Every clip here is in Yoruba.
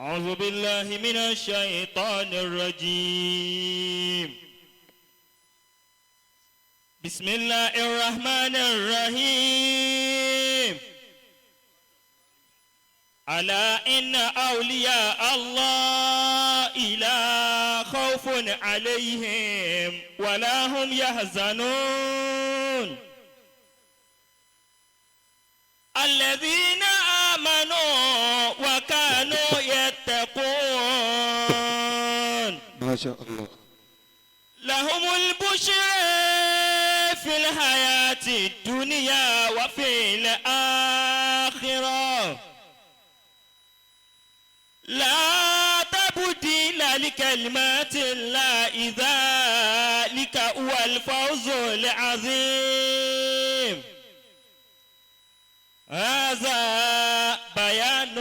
أعوذ بالله من الشيطان الرجيم. بسم الله الرحمن الرحيم. ألا إن أولياء الله لا خوف عليهم ولا هم يحزنون. الذين آمنوا وكانوا يتقون. ما شاء الله. لهم البشرى في الحياة الدنيا وفي الآخرة. لا تبديل لكلمات الله، ذلك هو الفوز العظيم. هذا بيان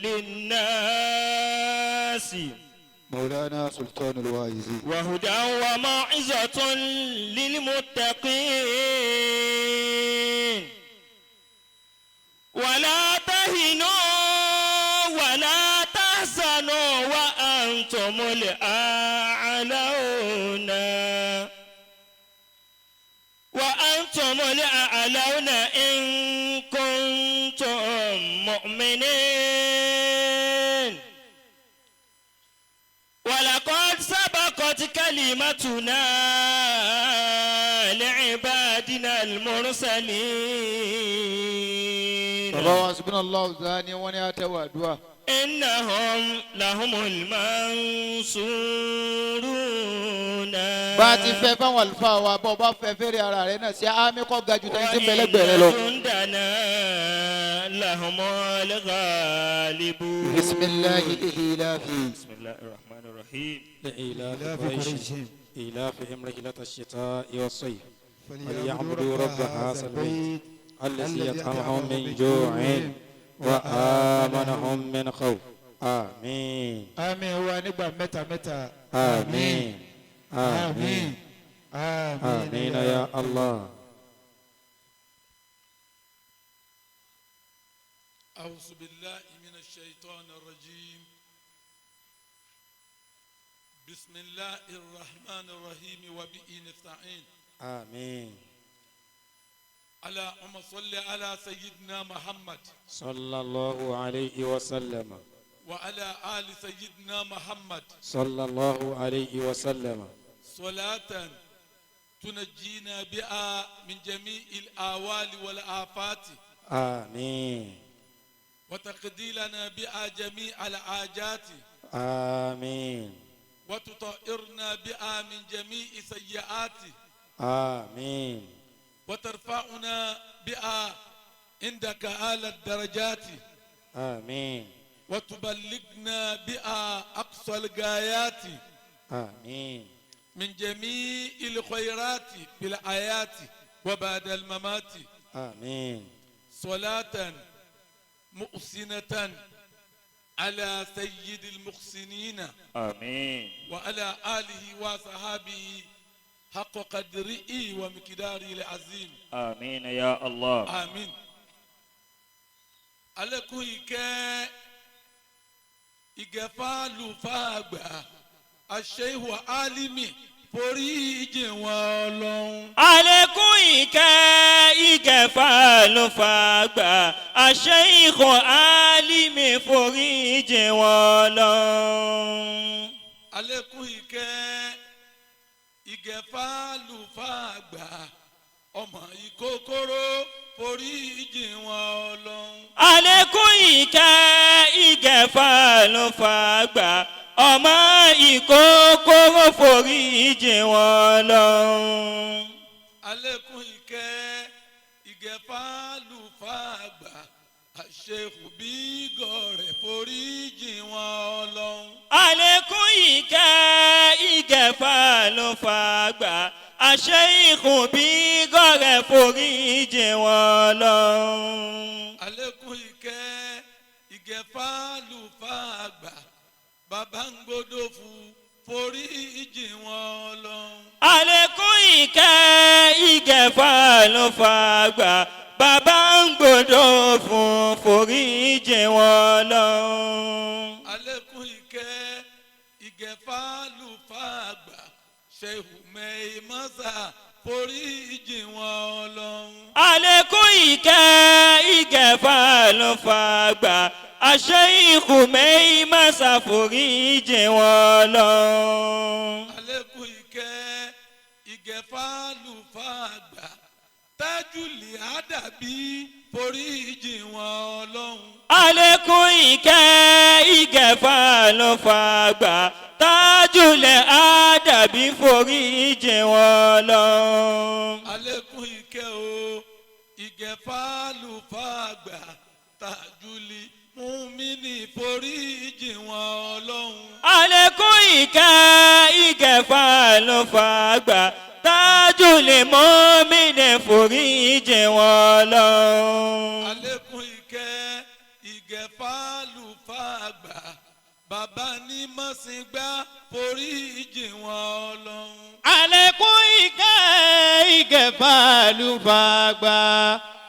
للناس مولانا سلطان الواعظين وهدى وموعظة للمتقين. ولا تهنوا ولا تحزنوا وأنتم الأعلون، وأنتم الأعلون إن كنتم مؤمنين. ولقد سبقت كلمتنا لعبادنا المرسلين. Bàbá wa subhanallah zani wọ́n ní àtẹwà àdúrà. إنهم لهم المنصورون. Bá a ti fẹ́ fáwọn àlùfáà wa, bọ́ ọ bá fẹ́ fẹ́rẹ̀ ara rẹ náà sí àmì kọ́ ga ju tẹ́ni tí ń bẹ lẹ́gbẹ̀ẹ́ rẹ lọ. جندنا لهم الغالبون. بسم الله الإلاف. بسم الله الرحمن الرحيم. لإيلاف إيلاف قريش قريش إيلافهم رحلة الشتاء والصيف فليعبدوا فليعبدوا رب رب هذا هذا البيت البيت الذي الذي أطعمهم أطعمهم من من جوع جوع وآمنهم من خوف. آمين. Àmín wa nígbà mẹ́ta mẹ́ta. آمين. آمين. آمين. آمين يا الله. أعوذ بالله من الشيطان الرجيم. بسم الله الرحمن الرحيم وبه نستعين. آمين. اللهم صل على سيدنا محمد صلى الله عليه وسلم وعلى آل سيدنا محمد صلى الله عليه وسلم صلاة تنجينا بها من جميع الآوال والآفات آمين. وتقضي لنا بها جميع الحاجات آمين. وتطهرنا بها من جميع السيئات آمين. وترفعنا بها عندك أعلى الدرجات آمين. وتبلغنا بها أقصى الغايات آمين. من جميع الخيرات في الحياة وبعد الممات. آمين. صلاة مؤسنة على سيد المحسنين آمين. وعلى آله وصحابه حق قدره ومقداره العظيم. آمين يا الله. آمين. Alẹ́kùn ìkẹ́ ìgẹ̀fà lùfà àgbà àṣehù álímì forí jìn wọn Ọlọ́run. Àlékún ìkẹ́ ìgẹ̀fà ló fà gbà àṣẹ ìkọ̀ álímì forí jìn wọ́n lọ. Alẹ́kùn ìkẹ́ ìgẹ̀fà lùfà àgbà ọmọ ìkókóró forí jìn wọn Ọlọ́run. Àlékún ìkẹ́ ìgẹ̀fà ló fà gbà ọmọ ìkókóró forí jìn wọ́n lọ. Alẹ́kùn ìkẹ́ ìgẹ̀fà lùfà àgbà àṣehù bígọ̀ rẹ̀ forí jìn wọn Ọlọ́run. Àlékún ìkẹ́ ìgẹ̀fà ló fà gbà àṣẹ ìkùn bí gọ́rẹ̀ forí jìn wọ́n lọ. Alẹ́kùn ìkẹ́ ìgẹ̀fà lùfà àgbà bàbá ń gbódò fún forí jìn wọn Ọlọ́run. Àlékún ìkẹ́ ìgẹ̀fà ló fà gbà bàbá ń gbọ́dọ̀ fún forí jìn wọ́n lọ. Àlékún ìkẹ́ ìgẹ̀fà lùfàgbà ṣèhù mẹ́ìmọ́sà foríjì wọn ọlọ́run. Àlékún ìkẹ́ ìgẹ̀fà ló fà gbà àṣẹ ìkù mẹ́yìn má ṣàforíjì wọn lọ. Àlékún ìkẹ́ ìgẹ̀fà lùfàgbà tájúlì àdàbí foríjì wọn ọlọ́run. Àlékún ìkẹ́ ìgẹ̀fà ló fà gbà tájúlẹ̀ àdàbí foríjì wọn lọ. Àlékún ìkẹ́ o ìgẹ̀fà lùfàgbà tájúlì múmínì foríjì wọn ọlọ́run. Àlékún ìkẹ́ ìgẹ̀fà ló fà gbà tájúlẹ̀ mọ́mìnì foríjì wọn lọ. Àlékún ìkẹ́ ìgẹ̀fà lùfàgbà bàbá ní mọ̀sìngbà foríjì wọn ọlọ́run. Àlékún ìkẹ́ ìgẹ̀fà lùfàgbà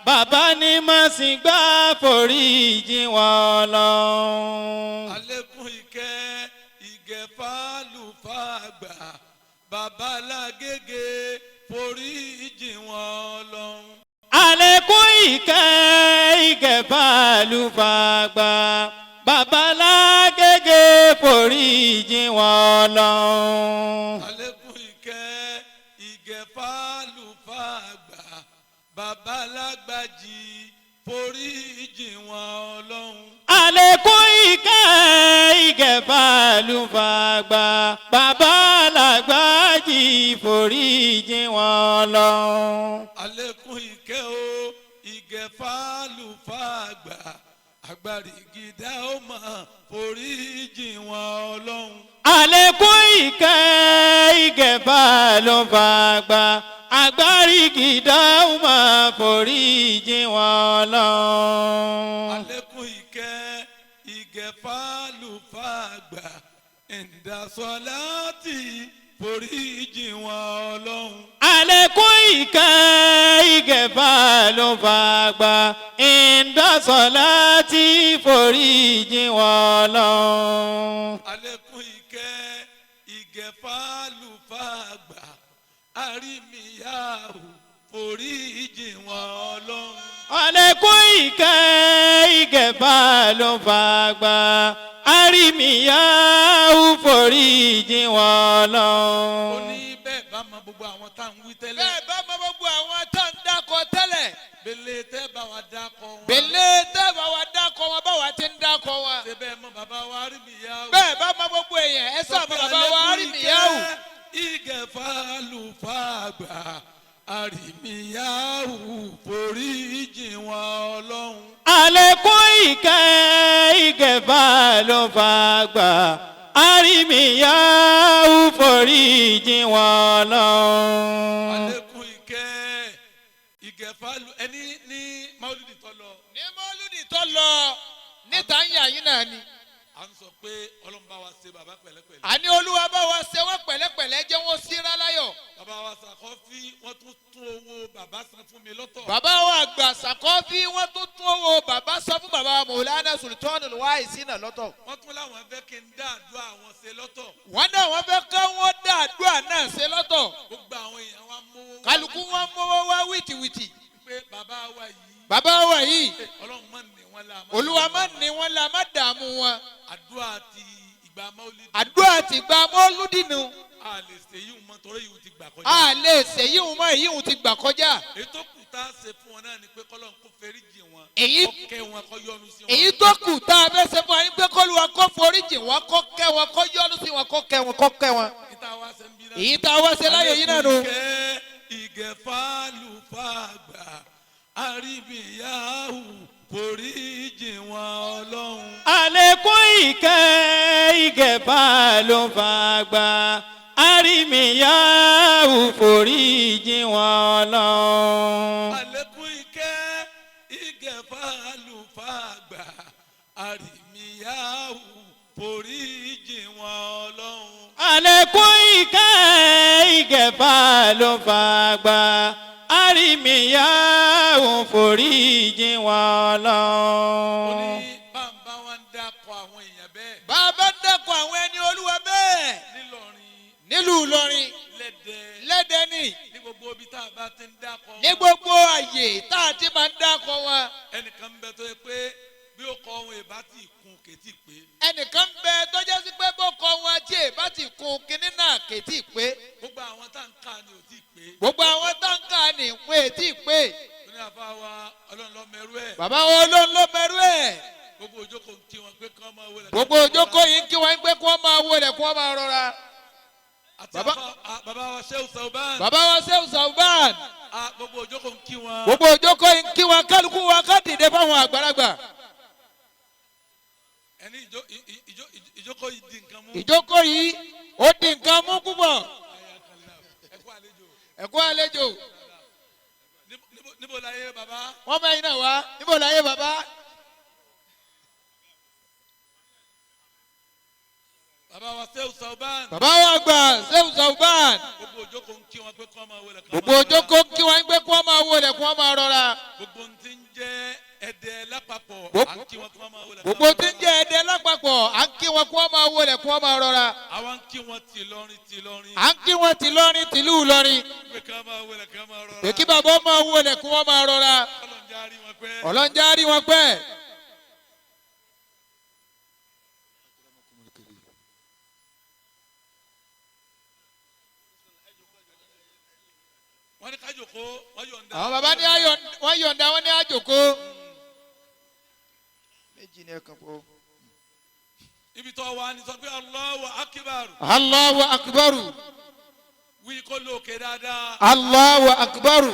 bàbá ní màsígbà foríjì wọn lọ. Àlékún ìkẹ́ ìgẹ̀fà lùfàgbà bàbá lágége foríjì wọn ọlọ́run. Àlékún ìkẹ́ ìgẹ̀fà lùfàgbà bàbá lágége foríjì wọn lọ. Àlékún ìkẹ́ ìgẹ̀fà lùfàgbà bàbá lágbàjì foríjì wọn ọlọ́run. Àlékún ìkẹ́ ìgẹ̀fà lùfàgbà bàbá làgbàjì foríjì wọn lọ. Àlékún ìkẹ́ o ìgẹ̀fà lùfàgbà àgbàrìgìdá ó mọ̀ foríjì wọn ọlọ́run. Àlékún ìkẹ́ ìgẹ̀fà lùfàgbà àgbárígìdá ó máa foríjì wọn lọ. Àlékún ìkẹ́ ìgẹ̀fà lùfàgbà ìdásọ́láàtì foríjì wọn ọlọ́run. Àlékún ìkẹ́ ìgẹ̀fà lùfàgbà ìdásọ̀láti foríjì wọn lọ. Àlékún ìkẹ́ ìgẹ̀fà lùfàgbà àrímíyàwó foríjì wọn ọlọ́run. Àlékún ìkẹ́ ìgẹ̀fà lùfàgbà àrímíyáwó foríjì wọn lọ. Ó ní bẹ́ẹ̀ bá mọ gbogbo àwọn tá à ń wí tẹ́lẹ̀. Bẹ́ẹ̀ bá mọ gbogbo àwọn tá ń dákọ tẹ́lẹ̀. Bẹ́lẹ̀ tẹ́ bá wa dákọ̀ wọn. Bèlè tẹ́ bá wa dákọ wọn báwa ti ń dákọ wọn. Ṣé bẹ́ẹ̀ mọ bàbá wa àrímíyàwó. Bẹ́ẹ̀ bá mọ gbogbo èèyàn ẹ sọ mọ bàbá wa àrímíyáwó. Ìgẹ̀fà lùfàgbà àrímíyàwó foríjì wọn ọlọ́run. Àlékún ìkẹ́ ìgẹ̀fà lùfàgbà àrímíyáwó foríjì wọn lọ. Àlékún ìkẹ́ ìgẹ̀fà lù ẹni ní maulidi tó lọ. Ní mọ́lúdì tó lọ níta ń yà yín náà ni. À ń sọ pé Ọlọ́run bá wa ṣe bàbá pẹ̀lẹ́pẹ̀lẹ́. Àní Olúwa bá wa ṣe wọ́n pẹ̀lẹ́pẹ̀lẹ́ jẹ́ wọ́n síra láyọ̀. Bàbá wa Sàkọ́fí wọ́n tún tún owó bàbá san fún mi lọ́tọ̀. Bàbá wa àgbà Sàkọ́fí wọ́n tún tún owó bàbá sọ fún bàbá Mọ̀lánà Sultanul Wáìsínà lọ́tọ̀. Wọ́n tún láwọn fẹ́ kí n dá àdúrà wọn ṣe lọ́tọ̀. Wọ́n náà wọ́n fẹ́ kọ́ wọ́n dá àdúrà náà ṣe lọ́tọ̀. Gbogbo àwọn èèyàn wa mówó wá Kálukú wọn mówó wá wìtìwìtì. pé bàbá wa yìí. Bàbá wa yìí Ọlọ́run má ní wọn la. Olúwa má ní wọn la má dààmú wọn. Àdúrà ti ìgbà maulidi. Àdúrà ti gba mọ́lúdìnú. A lè ṣe yíwùn mọ́ torí yíwùn ti gbà kọjá. A lè ṣe yíwùn mọ́ èyíwùn ti gbà kọjá. Èyí tó kù tá a ṣe fún wọn náà ni pé kọ́lọ́run kó fẹ́rí jì wọn. Èyí- Kó kẹ́ wọn kó yọ́nú sí wọn. Èyí tó kù tá a fẹ́ ṣe fún wa ni pé k'Olúwa kó foríjì wọn kó kẹ́ wọn kó yọ́nú sí wọn kó kẹ́ wọn kó kẹ́ wọn. Èyí tá a wá ṣe ń bí náà. Èyí tá a wá ṣe láyé yìí náà nù. Ìkẹ́ ìgẹ̀fà lùfàgbà àríbíyáhù foríjì wọn ọlọ́run. Àlékún ìkẹ́ ìgẹ̀fà lùfàgbà àrímíyáwó foríjì wọn lọ. Àlékún ìkẹ́ ìgẹ̀fà lùfàgbà àrímíyáhù foríjì wọn ọlọ́run. Àlékún ìkẹ́ ìgẹ̀fà lùfàgbà àrímíyáwó foríjì wọn lọ. Ó ní bàbá wa ń dákọ̀ àwọn èèyàn bẹ́ẹ̀. Bàbá Gbogbo ibi tá a bá ti ń dákọ̀ Ní gbogbo àyè tá a ti máa ń dákọ̀ wọn. Ẹnìkan ń bẹ tó yẹ pé bí ó kọ ohun ìbá tí kún kètì pé. Ẹnìkan bẹ tó jẹ́ sí pé bó kọ wọn tí èbá ti kún kinní náà kètì pé. Gbogbo àwọn tá ń kà ni ò tí pé. Gbogbo àwọn táǹkà ní pé tí pé. Ó ní àfa wa Ọlọ́run ló mẹrú ẹ̀. Bàbá wọn ló ń lọ mẹrú ẹ̀. Gbogbo òjókòó ń kí wọn pé kí wọ́n máa wọlé. Gbogbo òjókòó yìí ń kí wọn pé kí wọ́n máa wọlé kí wọ́n máa rọra. Àti bàbá wa Shehu Sauban. Bàbá wa Shehu Sauban. Gbogbo òjókòó ń kí wọn. Gbogbo òjókòó yìí ń kí wọn, kálukú wa ká dìde fáwọn àgbàlagbà. Ẹni ìjókòó yìí di nǹkan mú. Ìjókòó yìí ó di nǹkan mú púpọ̀. Ẹ kú àlejò. Ẹ kú àlejò. Níbo láyé bàbá? Wọ́n mẹ́yìn náà wá. Níbo láyé bàbá? Bàbá wa Shehu Sauban. Bàbá wa gbà Shehu Sauban. Gbogbo òjókòó ń kí wọn pé kí wọ́n máa wọlé. Gbogbo òjókòó ń kí wọn pé kí wọ́n máa wọlé kí wọ́n máa rọra. Gbogbo ń ti ń jẹ́ Ẹdẹ lápapọ̀ à ń kí wọn kí wọ́n máa wọlé. Gbogbo tí ń jẹ́ Ẹdẹ lápapọ̀ à ń kí wọn kí wọ́n máa wọlé kí wọ́n máa rọra. Àwa ń kí wọn tìlọrin tìlọrin. À ń kí wọn tìlọrin tìlú Ìlọrin. Pé kí wọ́n máa wọlé kí wọ́n máa rọra. Pé kí bàbá máa wọlé kí wọ́n máa rọra. Ọlọ́njà rí wọn pẹ́. Ọlọ́njà rí wọn pẹ́. Wọ́n ní ká jókòó, wọ́n yọ̀ǹda. Àwọn bàbá ní wọ́n yọ̀ǹda, wọ́n ní àjòkó. Méjì ni ẹ kàn pọ̀. Ibi tó wà ní sọ pé Allahu Akbar. Allahu Akbar. Wí kó lókè dáadáa. Allahu Akbar.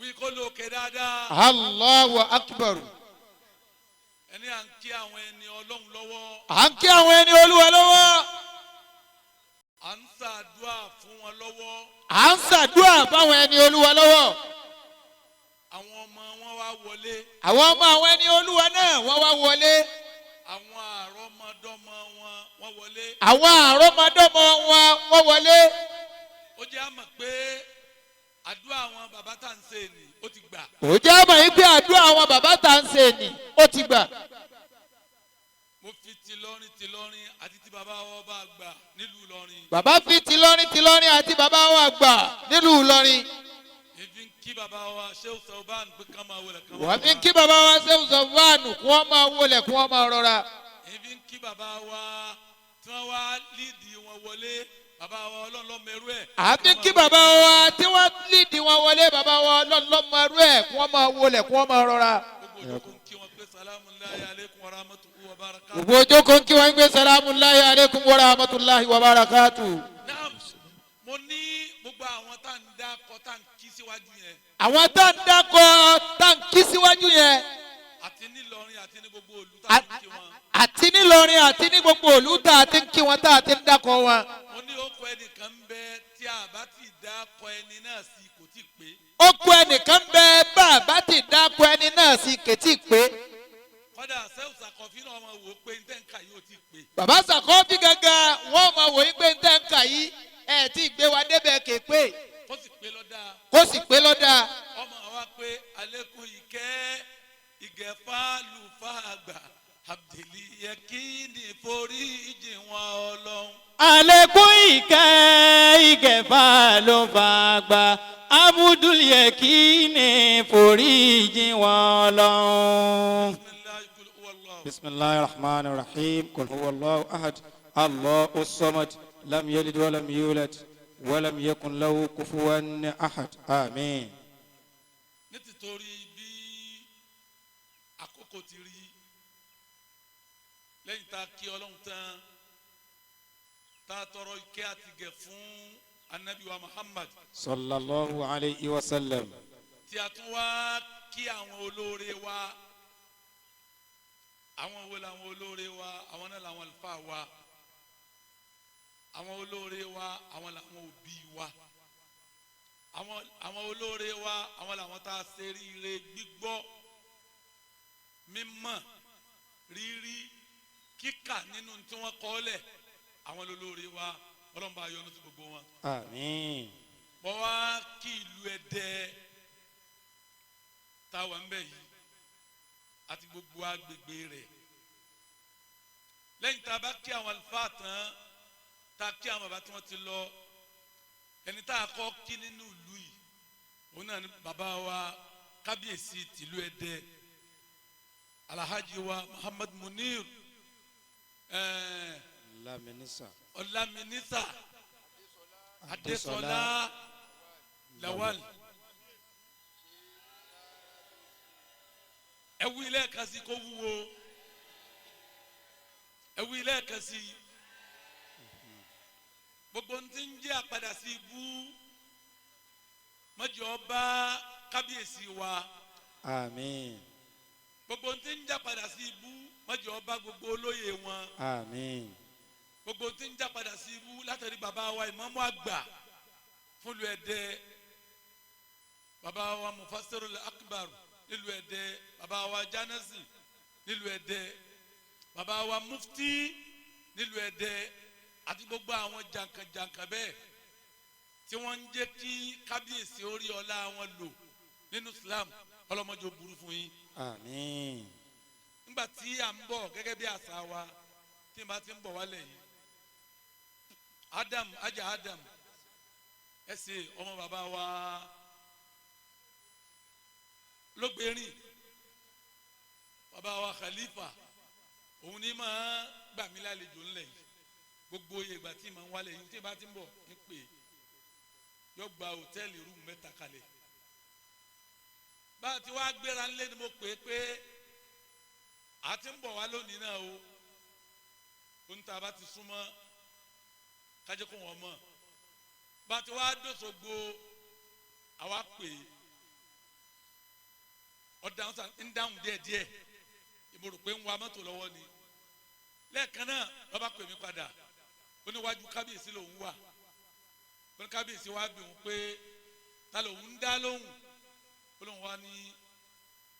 Wí kó lókè dáadáa. Allahu Akbar. Ẹni à ń kí àwọn ẹni Ọlọ́run lọ́wọ́. À ń kí àwọn ẹni Olúwa lọ́wọ́. À ń ṣàdúà fún wọn lọ́wọ́. À ń ṣàdúà fáwọn ẹni Olúwa lọ́wọ́. Àwọn ọmọ wọn wá wọlé. Àwọn ọmọ àwọn ẹni Olúwa náà wọ́n wá wọlé. Àwọn àrọ́mọdọ́mọ wọn wọ́n wọlé. Àwọn àrọ́mọdọ́mọ wọn wọ́n wọlé. Ó jẹ́ àmọ̀ pé àdúrà àwọn bàbá tá ń ṣe ni ó ti gbà. Ó jẹ́ àmọ̀ yìí pé àdúrà àwọn bàbá tá ń ṣe ni ó ti gbà. Mo fi tìlọrin tìlọrin àti ti bàbá wa ọba àgbà nílùú Ìlọrin. Bàbá fi tìlọrin tìlọrin àti bàbá wa àgbà nílùú Ìlọrin. Èfi ń kí bàbá wa Shehu Sauban pé ká máa wọlé ká máa Wọ́n fi ń kí bàbá wa Shehu Sauban kí wọ́n máa wọlé kí wọ́n máa rọra. Èfi ń kí bàbá wa tí wọ́n wá lídìí wọn wọlé, bàbá wa Ọlọ́run ló mọ ẹrú ẹ̀. Àfi kí bàbá wa tí wọ́n lídìí wọn wọlé, bàbá wa Ọlọ́run ló mọ ẹrú ẹ̀, kí wọ́n máa wọlé kí wọ́n máa rọra. Gbogbo òjókòó ń kí wọn pé salamu alayhi aleykum wa rahmatulahi wa barakatuh. Gbogbo òjókòó ń kí wọn pé salamu alayhi aleykum wa rahmatulahi wa barakatuh. Naam, mo ní gbogbo àwọn tá ń dákọ tá ń kí síwájú yẹn. Àwọn tá ń dákọ tá ń kí síwájú yẹn. Àti nílọrin àti ní gbogbo òlú tá ń kí wọn. Àti nílọrin àti ní gbogbo òlú tá a ti ń kí wọn tá a ti ń dákọ wọn. Mo ní ó kọ ẹnìkan ń bẹ tí a bá ti dákọ ẹni náà sí kò tí pé. Ó kọ ẹnìkan bẹ bá a bá ti dákọ ẹni náà sí kò tí pé. Kọ́dà Shehu Sàkọ́fí náà máa wò ó pé ntẹ́ ń kà yóò ti pé. Bàbá Sàkọ́fí gangan wọ́n máa wò ó pé ntẹ́ ń kà yìí ẹ̀ tí gbé wa débẹ̀ kè pé. Kó sì pé lọ́dà. Kó sì pé lọ́dà. Ọmọ wa pé alẹ́kùn ìkẹ́ ìgẹ̀fà lùfà àgbà Abdili Yekini forí jìn wọn Ọlọ́run. Àlékún ìkẹ́ ìgẹ̀fà ló fà gbà Abdul Yekini forí jìn wọn Ọlọ́run. Bismillahir Rahmanir Rahim. Qul huwa Allahu ahad. Allahu samad. Lam yalid wa lam yulad wa lam yakun lahu kufuwan ahad. Àmín. Nítorí bí àkókò ti rí lẹ́yìn tá a kí Ọlọ́run tán tá a tọrọ ìkẹ́ àti gẹ̀ fún anabi wa Muhammad sallallahu alayhi wa sallam, tí a tún wá kí àwọn olóore wa. Àwọn wo làwọn olóore wa? Àwọn náà làwọn àlùfáà wa. Àwọn olóore wa àwọn làwọn òbí wa. Àwọn olóore wa àwọn làwọn tá a ṣe ríire gbígbọ́, mímọ̀, rírí, kíkà nínú tí wọ́n kọ́ lẹ̀. Àwọn olóore wa Ọlọ́run bá yọ́nú sí gbogbo wọn. Àmín. Bọ́ wá kí ìlú Ẹdẹ táwa ń bẹ̀ yìí àti gbogbo agbègbè rẹ̀. Lẹ́yìn tá a bá kí àwọn àlùfáà tán, tá a kí àwọn bàbá tí wọ́n ti lọ, Ẹni tá a kọ́ kí nínú ìlú yìí òun náà ni bàbá wa kábíyèsí tìlú Ẹdẹ, Alhaji wa Muhammad Munir Laminisa. Ọláminísà Adésọlá Lawal. Ẹ wí lẹ́ẹ̀kan sí kó wúwo, ẹ wí lẹ́ẹ̀kan sí. Gbogbo ń ti ń jẹ́ àpadà sí ibú mọ́jọ́ bá kábíyèsí wa. Àmín. Gbogbo ń ti ń jẹ́ àpadà sí ibú mọ́jọ́ bá gbogbo olóyè wọn. Àmín. Gbogbo ń ti ń jẹ́ àpadà sí ibú látàrí bàbá wa ìmáàmù àgbà fúnlu Ẹdẹ, bàbá wa Mufassirul Akbar nílùú Ẹdẹ, bàbá wa Jánásì nílùú Ẹdẹ, bàbá wa Mufti nílùú Ẹdẹ, àti gbogbo àwọn jàǹkànjàǹkàn bẹ́ẹ̀ tí wọ́n ń jẹ́ kí kábíyèsí orí ọlá wọn lò nínú Islam. Ọlọ́mọdé ó burú fún yín. Àmín. Nígbà tí à ń bọ̀ gẹ́gẹ́ bí àṣà wa, tí n bá ti ń bọ̀ wálẹ̀ yìí, Adam ajá Adam ẹ ṣe ọmọ bàbá wa lógbèrìn, bàbá wa Khalifa, òun ní máa gbà mí lálejò ńlẹ̀ yìí. Gbogbo iye ìgbà tí màá ń wálẹ̀ yìí, tí n bá ti ń bọ̀ ń pè é, yọ gba hòtẹ́ẹ̀lì rúùmù mẹ́ta kalẹ̀. Bá a ti wá gbéra ńlẹ̀ ni mo pè é pé a ti ń bọ̀ wá lónìí náà o, ohun tá a bá ti súnmọ́ kájẹ́ kó wọ́n mọ̀. Bá a ti wá dòṣogbo àwa pè é, ọ̀dáhùn ń dáhùn díẹ̀díẹ̀, mo rò pé ń wa mọ́tò lọ́wọ́ ni. Lẹ́ẹ̀kan náà lọ́ba pè mí padà, ó ní wájú kábíyèsí lòún wà. Ó ní kábíyèsí wá bí òun pé ta lòún ń dá lóhùn. Ó lóun wá ní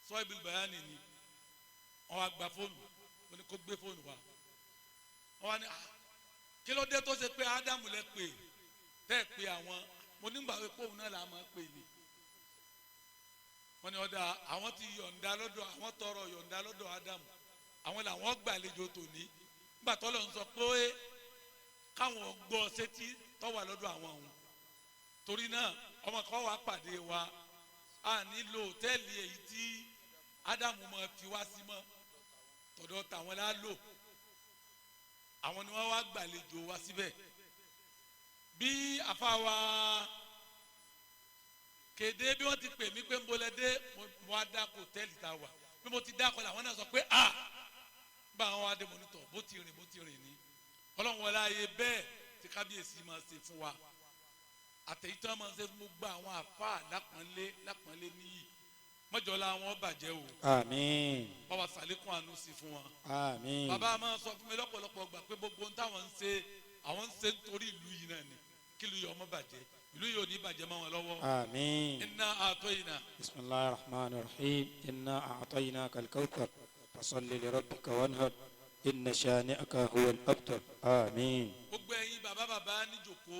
sọ́ọ̀bù bayani ni. Wọ́n wá gba fóònù, ó ní kó gbé fóònù wá. Wọ́n wá ní kí ló dé tó ṣe pé Ádámù lẹ pè tẹ́ ẹ pé àwọn? Mo nígbà pé òun náà là máa pè ní. Wọ́n ní ọ̀dà àwọn ti yọ̀ǹda lọ́dọ̀ àwọn, tọrọ yọ̀ǹda lọ́dọ̀ Ádámù, àwọn làwọn gbàlejò tòní. Nígbà tó lọ ń sọ pé káwọn gbọ́ sétí tọ́wà lọ́dọ̀ àwọn òun, torí náà ọmọ kan wàá pàdé wa, a nílò hòtẹ́ẹ̀lì èyí tí Ádámù máa fi wá sí mọ́, tọ̀dọ̀ tàwọn la lò. Àwọn ni wọ́n wá gbàlejò wa síbẹ̀. Bí àfàwà kéde bí wọ́n ti pè mí pé ń bolẹ̀ dé, mo wá dáko hòtẹ́ẹ̀lì tá a wà. Bí mo ti dáko làwọn náà sọ pé a bá àwọn wa dé. Mo ní tọ̀ bó ti rìn bó ti rìn ní. Ọlọ́run wọlé ayé bẹ́ẹ̀ tí kábíyèsí máa ṣe fún wa, àtẹ̀yìntàn máa ṣe fún gbogbo àwọn àfa lápọ̀nlé lápọ̀nlé níyì, mọ́jọ́lá wọn bàjẹ́ o. Àmín. Bàbá sàlékún àánú sí fún wọn. Àmín. Bàbá máa sọ fún mi lọ́pọ̀lọpọ̀ gbà pé gbogbo ohun táwọn ń ṣe, àwọn ń ṣe nítorí ìlú yìí náà ni, kí ìlú yìí ọmọ bàjẹ́, ìlú yìí ò ní bàjẹ́ mọ́ wọn lọ́wọ́. Àmín. Inna a'tayna. Bismillahir rahmanir rahim. Inna a'tainaka al-kawthar fasalli li rabbika wanhar inna shani'aka huwal abtar. Àmín. Gbogbo ẹ̀yin bàbá bàbá níjòkó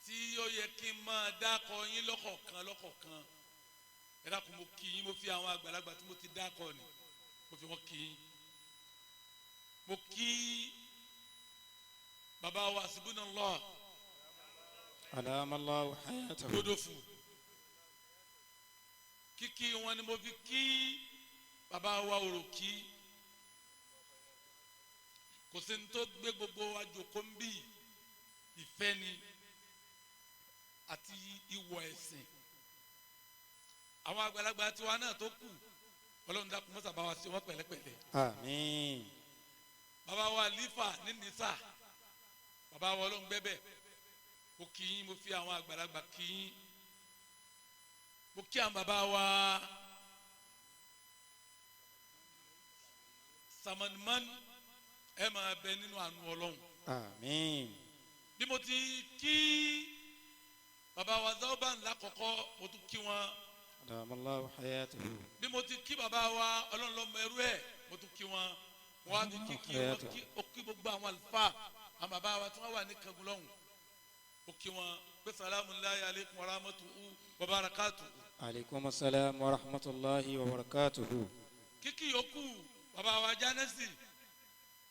tí ó yẹ kí n máa dákọ yín lọ́kọ̀ọ̀kan lọ́kọ̀ọ̀kan, ẹ dákun mo kí yín. Mo fi àwọn àgbàlagbà tí mo ti dákọ ni mo fi wọn kí yín. Mo kí bàbá wa Hasbunallah Adamallahu hayatahu. Gbódòfù, kíkí wọn ni mo fi kí bàbá wa Òròkí. Kò sí ní tó gbé gbogbo wa jòkó ń bí ìfẹ́ ni àti ìwọ̀ ẹ̀sìn. Àwọn àgbàlagbà tiwa náà tó kù, Ọlọ́run dákun mọ́sà bá wa ṣe wọ́n pẹ̀lẹ́pẹ̀lẹ́. Àmín. Bàbá wa Lífà ní Nìsà, bàbá wa Ọlọ́run gbẹ́bẹ̀, mo kí yín. Mo fi àwọn àgbàlagbà kí yín. Mo kí àwọn bàbá wa Samanimani, ẹ máa bẹ nínú àánú Ọlọ́run. Àmín. Bí mo ti kí bàbá wa Zawban lákọ̀ọ́kọ́, mo tún kí wọn. Adamallahu hayatahu. Bí mo ti kí bàbá wa Ọlọ́run lọ́mọ ẹrú ẹ̀, mo tún kí wọn. Wọn á tún kí wọn, ó kí gbogbo àwọn àlùfáà, àwọn bàbá wa tí wọ́n wà ní Kángun lọ́hùn, ó kí wọn pé salamu alaykum wa rahmatuhu wa barakatuhu. Aleykum salaam wa rahmatulahi wa barakatuhu. Kíkí yòókù bàbá wa Jánẹ́sì,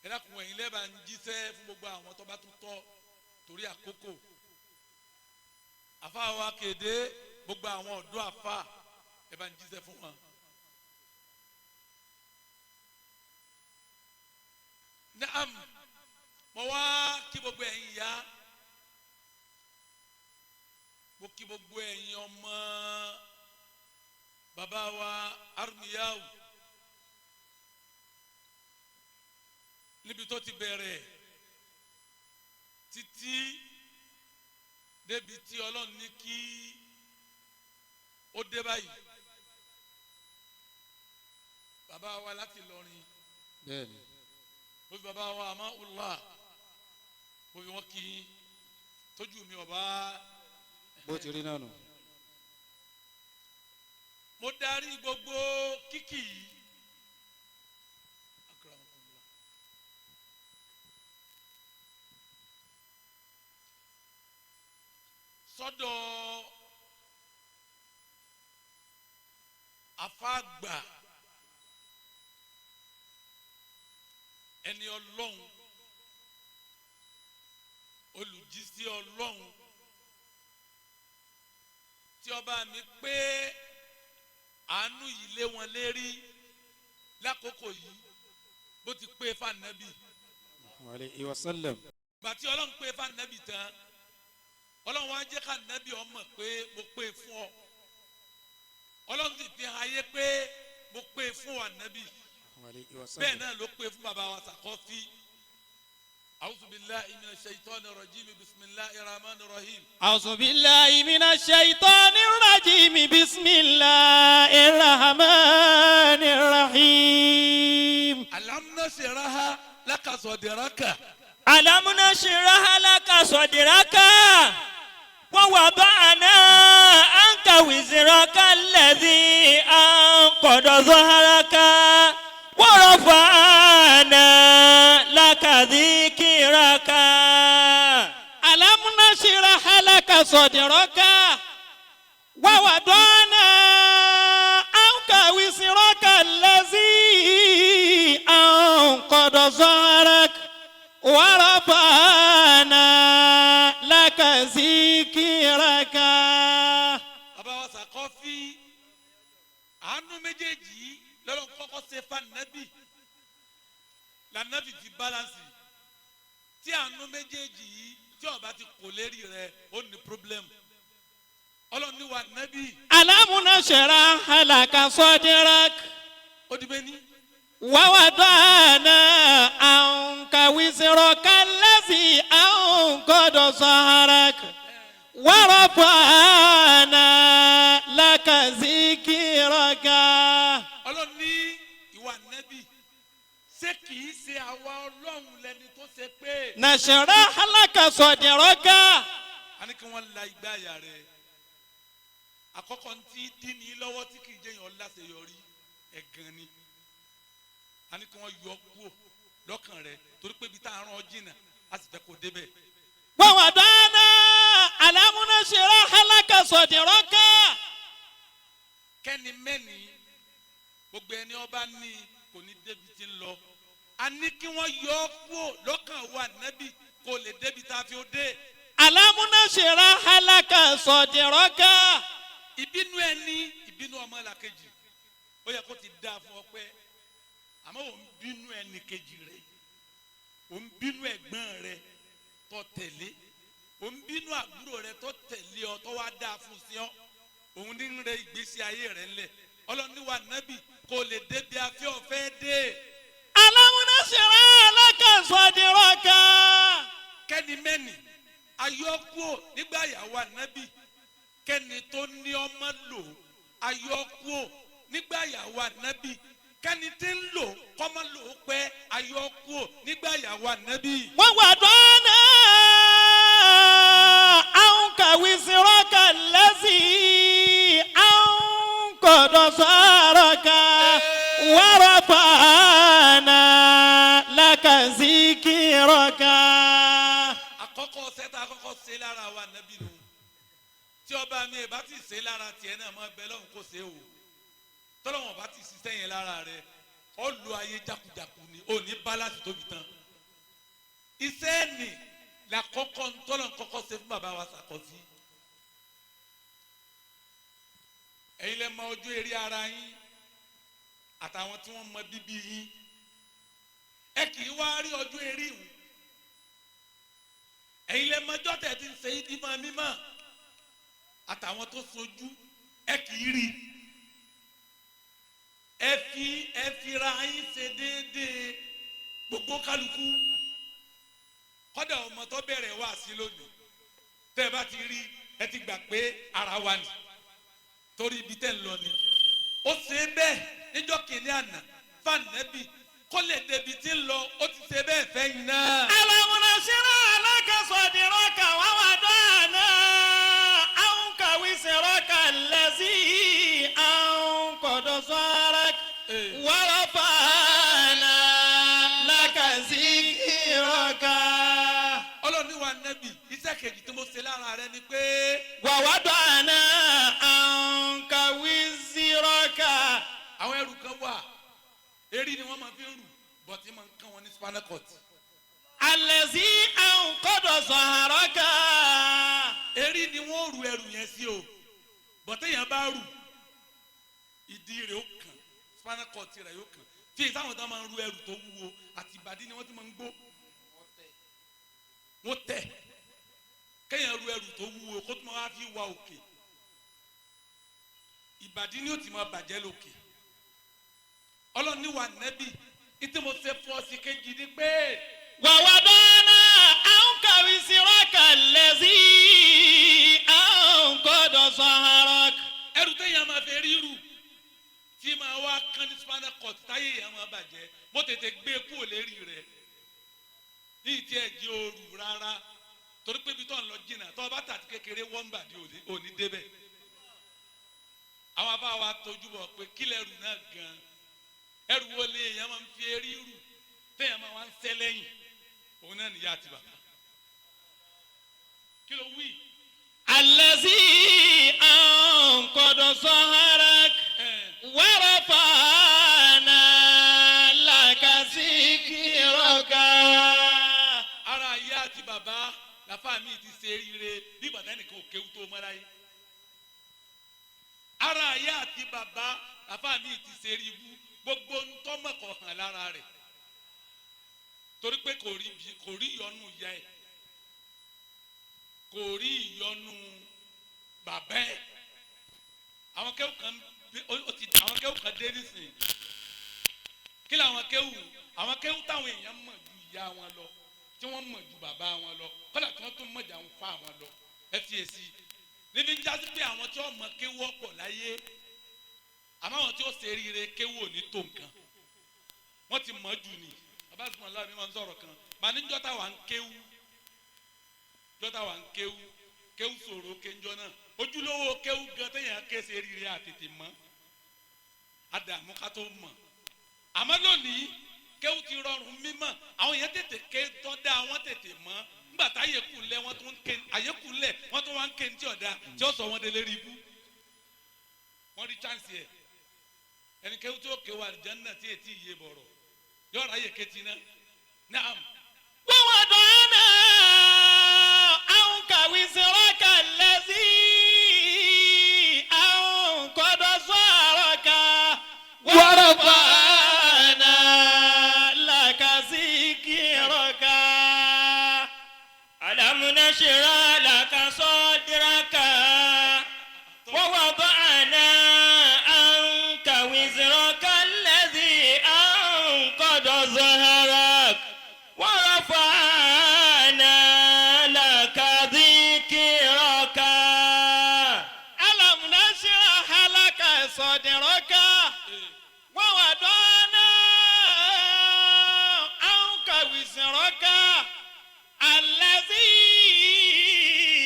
ẹ dákun ẹ̀yin lẹ́bàá ń jíṣẹ́ fún gbogbo àwọn tó bá tún tọ́ torí àkókò. Àfa wa kéde gbogbo àwọn ọ̀dọ́ àfa ẹ bá ń jíṣẹ́ fún wọn. Naam, mo wá kí gbogbo ẹ̀yin ìyá, mo kí gbogbo ẹ̀yin ọmọ bàbá wa Armiyahu níbi tó ti bẹ̀rẹ̀ títí débi tí Ọlọ́run ní kí ó dé báyìí. Bàbá wa láti Ìlọrin, Bẹ́ẹ̀ni. mo fi bàbá wa Amáhùlá, mo fi wọn kí i tójú mi ọba. Bó ti rí náà nù. Mo darí gbogbo kíkì yìí. Akramakumullah. Sọ́dọ̀ afáàgbà ẹni Ọlọ́run, olùjíṣẹ́ Ọlọ́run tí ọba mi pé àánú yìí lé wọn lérí lákòókò yìí bó ti pé fànàbì. Alayhi wa sallam. Gbàtí Ọlọ́run pé fànàbì tán, Ọlọ́run wá jẹ́ kànàbì ọmọ pé mo pé fún ọ. Ọlọ́run sì fi hàn ayé pé mo pé fún ànàbì. Alayhi wa Bẹ́ẹ̀ sallam. náà ló pé fún bàbá wa Sàkọ́fí. A'udhu billahi minash shaitani rajim, bismillahir rahmanir rahim. أعوذ بالله من الشيطان الرجيم، بسم الله الرحمن الرحيم. Alam nashraha laka sadraka. ألم نشرح لك صدرك ووضعنا عنك وزرك الذي أنقض ظهرك ورفعنا لك ذكرك. ألم نشرح لك صدرك ووضعنا عنك وزرك الذي أنقض ظهرك ورفعنا لك ذكرك. Bàbá wa Sàkọ́fí, àánú méjèèjì yìí lọ́lọ́run kọ́kọ́ ṣe fànàbì lànàbì fi bálánsì. Tí àánú méjèèjì yìí tí ó bá ti kò lérí rẹ, ó ní problem. Ọlọ́run ní wa nàbì. ألم نشرح لك صدرك Ó di bẹ́ẹ̀ ní. ووضعنا عنك وزرك الذي أنقض ظهرك ورفعنا لك ذكرك. Ọlọ́run ní ìwà nàbì, ṣé kìí ṣe àwa Ọlọ́run lẹni tó ṣe pé نشرح لك صدرك. A ní kí wọ́n la igbá àyà rẹ̀. Àkọ́kọ́ ntí dín ní lọ́wọ́ tí kìí jẹ́ yàn láṣeyọrí, ẹ̀gàn ni. A ní kí wọ́n yọ kúò lọ́kàn rẹ̀ torí pé ibi tá a rán ọ jìnnà, a sì fẹ́ kó débẹ̀. ووضعنا ألم نشرح لك صدرك. Kẹ́ni mẹ́ni gbogbo ẹni ọba ní kò ní débi tí ń lọ. A ní kí wọ́n yọ kúò lọ́kàn wa nẹ́bí kó lè débi tá a fi ó dé. ألم نشرح لك صدرك. Ìbínú ẹni, ìbínú ọmọ làkejì, ó yẹ kó ti dáa fún ọ pé àmọ́ ò ń bínú ẹni kejì rẹ, ò ń bínú ẹ̀gbọ́n rẹ tó tẹ̀lé, ò ń bínú àbúrò rẹ tó tẹ̀lé ọ tó wá dáa fún sí ọ, òun ní ń rẹ ìgbésí ayé rẹ ńlẹ̀. Ọlọ́ni wa nábì kó lè débi afẹ́ ọ̀fẹ́ dé. ألم نشرح لك صدرك. Kẹ́ni mẹ́ni ayọ́kúò nígbà yàwó ànábì, kẹ́ni tó ní ọmọ lò ayọ́kúò nígbà yàwó ànábì, kẹ́ni tí ń lò kọ́mọ lò ó pẹ́ ayọ́kúò nígbà yàwó ànábì. ووضعنا عنك وزرك الذي أنقض ظهرك ورفعنا لك ذكرك. Àkọ́kọ́ sẹ́ta àkọ́kọ́ ṣe lára wa ànábì nù. Tí ọba mi ẹ̀ bá ti ṣe lára tiẹ̀ náà, máa bẹ lọ́hùn kó ṣe o. Tọ́lọ́wọ̀n bá ti ṣiṣẹ́ yẹn lára rẹ̀, ọ lu ayé jákujàku ni ò ní bálàsì tóbi tán. Iṣẹ́ nì làkọ́kọ́ ntọ́lọ̀ kọ́kọ́ ṣe fún bàbá wa Sàkọ́sí. Ẹ̀yin lẹ mọ ojú eré ara yín àtàwọn tí wọ́n mọ bíbí yín. Ẹ kì í wá rí ọjọ́ eré ìhùn. Ẹ̀yin lẹ mọ ọjọ́ tẹ̀ ti ń ṣe ìdímọ̀ mímọ́ àtàwọn tó sojú ẹ kì í rí. Ẹ fira yín ṣe déédéé gbogbo kálukú. Kọ́dà ọmọ tó bẹ̀rẹ̀ wá sí lónìí tẹ́ ẹ bá ti rí ẹ ti gbà pé ara wa ni torí ibi tẹ́ ń lọ ni. Ó ṣe bẹ́ẹ̀ níjọ́ kìíní àná fànẹ́bì kó lè débi tí ń lọ ó ti ṣe bẹ́ẹ̀ fẹ́yìn náà. Alam nashra laka sadraka wa wada'na anka wizraka allazi anqada dhahrak wa rafa'na laka zikraka. Ọlọ́run ní wa nẹ́bì iṣẹ́ kejì tí mo ṣe lára rẹ ni pé. Wa wada'na anka wizraka. Àwọn ẹrù kan wà erí ni wọ́n máa fi ń rù bọ̀tí máa ń kán wọn ní spinal cord. Allazi anqada dhahraka. Erí ni wọ́n rù ẹrù yẹn sí o bọ̀tí yẹn bá rù ìdí rẹ̀ ó kàn spinal cord rẹ̀ yóò kàn tí èyí táwọn tó máa ń rù ẹrù tó wúwo àti ìbàdí ni wọ́n ti máa ń gbó wọ́n tẹ̀ kéèyàn rù ẹrù tó wúwo kó tó máa fi wá òkè ìbàdí ni ó ti máa bàjẹ́ lókè. Ọlọ́run ní wa nẹ́bì ìtí mo ṣe fún ọ sí kejì ni pé. Wa wada'na anka wizraka allazi anqada dhahrak. Ẹrù téèyàn máa fi rírù tí máa wá kán ní spinal cord táyé yẹn máa bàjẹ́ mo tètè gbé kúrò lérí rẹ̀ ní ìtí ẹ̀ jẹ́ òrù rárá torí pé ibi tó ń lọ jìnnà tó o bá tàti kékeré wọ́n ń bàdí òní débẹ̀. Àwọn afá wa tójú bọ̀ pé kílẹ̀ ẹrù náà gan-an ẹrù wo lè èèyàn máa ń fi rírù téèyàn máa wá ń sẹ́ lẹ́yìn òun náà nìyá àti bàbá. Kí ló wí? Allazi anqada dhahrak wa rafa'na laka zikraka. Ara ìyá àti bàbá làfà mi ti ṣe rire bí bàtà nìkan ò kéwú tó mọ́ láyé. Ara ìyá àti bàbá làfà mi ti ṣe rí ibú gbogbo ntọ́mọ̀kọ̀ hàn lára rẹ̀ torí pé kò rí ìyọnu ìyá ẹ̀ kò rí ìyọnu bàbá ẹ̀. Àwọn kéwù kan àwọn kéwù kan dé nísìnyí. Kí làwọn kéwù? Àwọn kéwù táwọn èèyàn mọ̀ ju ìyá wọn lọ tí wọ́n mọ̀ ju bàbá wọn lọ kọ́dà tí wọ́n tún mọ̀ jà ń fa wọn lọ. Ẹ fi èsì níbi ń jásí pé àwọn tí wọ́n mọ̀ kéwù ọ̀pọ̀ láyé àmọ́ àwọn tí ó ṣe rire kéwù ò ní tó nǹkan wọ́n ti mọ̀ jù ní. Bàbá àti mọ̀lá mi máa ń sọ̀rọ̀ kan màá ní jọ́tà wà ń kéwù jọ́tà wà ń kéwù kéwù sọ̀rọ̀ kéńjọ́ náà ojúlówó kéwù gan téèyàn ké ṣe rire àtètè mọ́ àdààmú ká tó mọ̀. Àmọ́ lónìí kéwù ti rọrùn mímọ̀ àwọn èèyàn tètè ké tọ́da wọ́n tètè mọ́ nígbà tá àyèkù lẹ̀ wọ́n tún ké àyèkù lẹ̀ wọ́n tún wá ń ké ní tí ọ̀dà tí ó sọ wọ́n délé rí ibú wọ́n rí chance yẹ ẹni kéwù tí ó kéwù àlùjánnà tí ètí ìyè bọ̀rọ̀ yọ̀ọ̀rọ̀ ayè kétí náà naam. Wa wada'na anka wizraka allazi anqada dhahraka wa rafa'na laka zikraka. Alam nashrah laka sadraka wa wada'na anka wizraka allazi anqada dhahrak wa rafa'na laka dhikraka. Alam nashrah laka sadraka wa wada'na anka wizraka allazi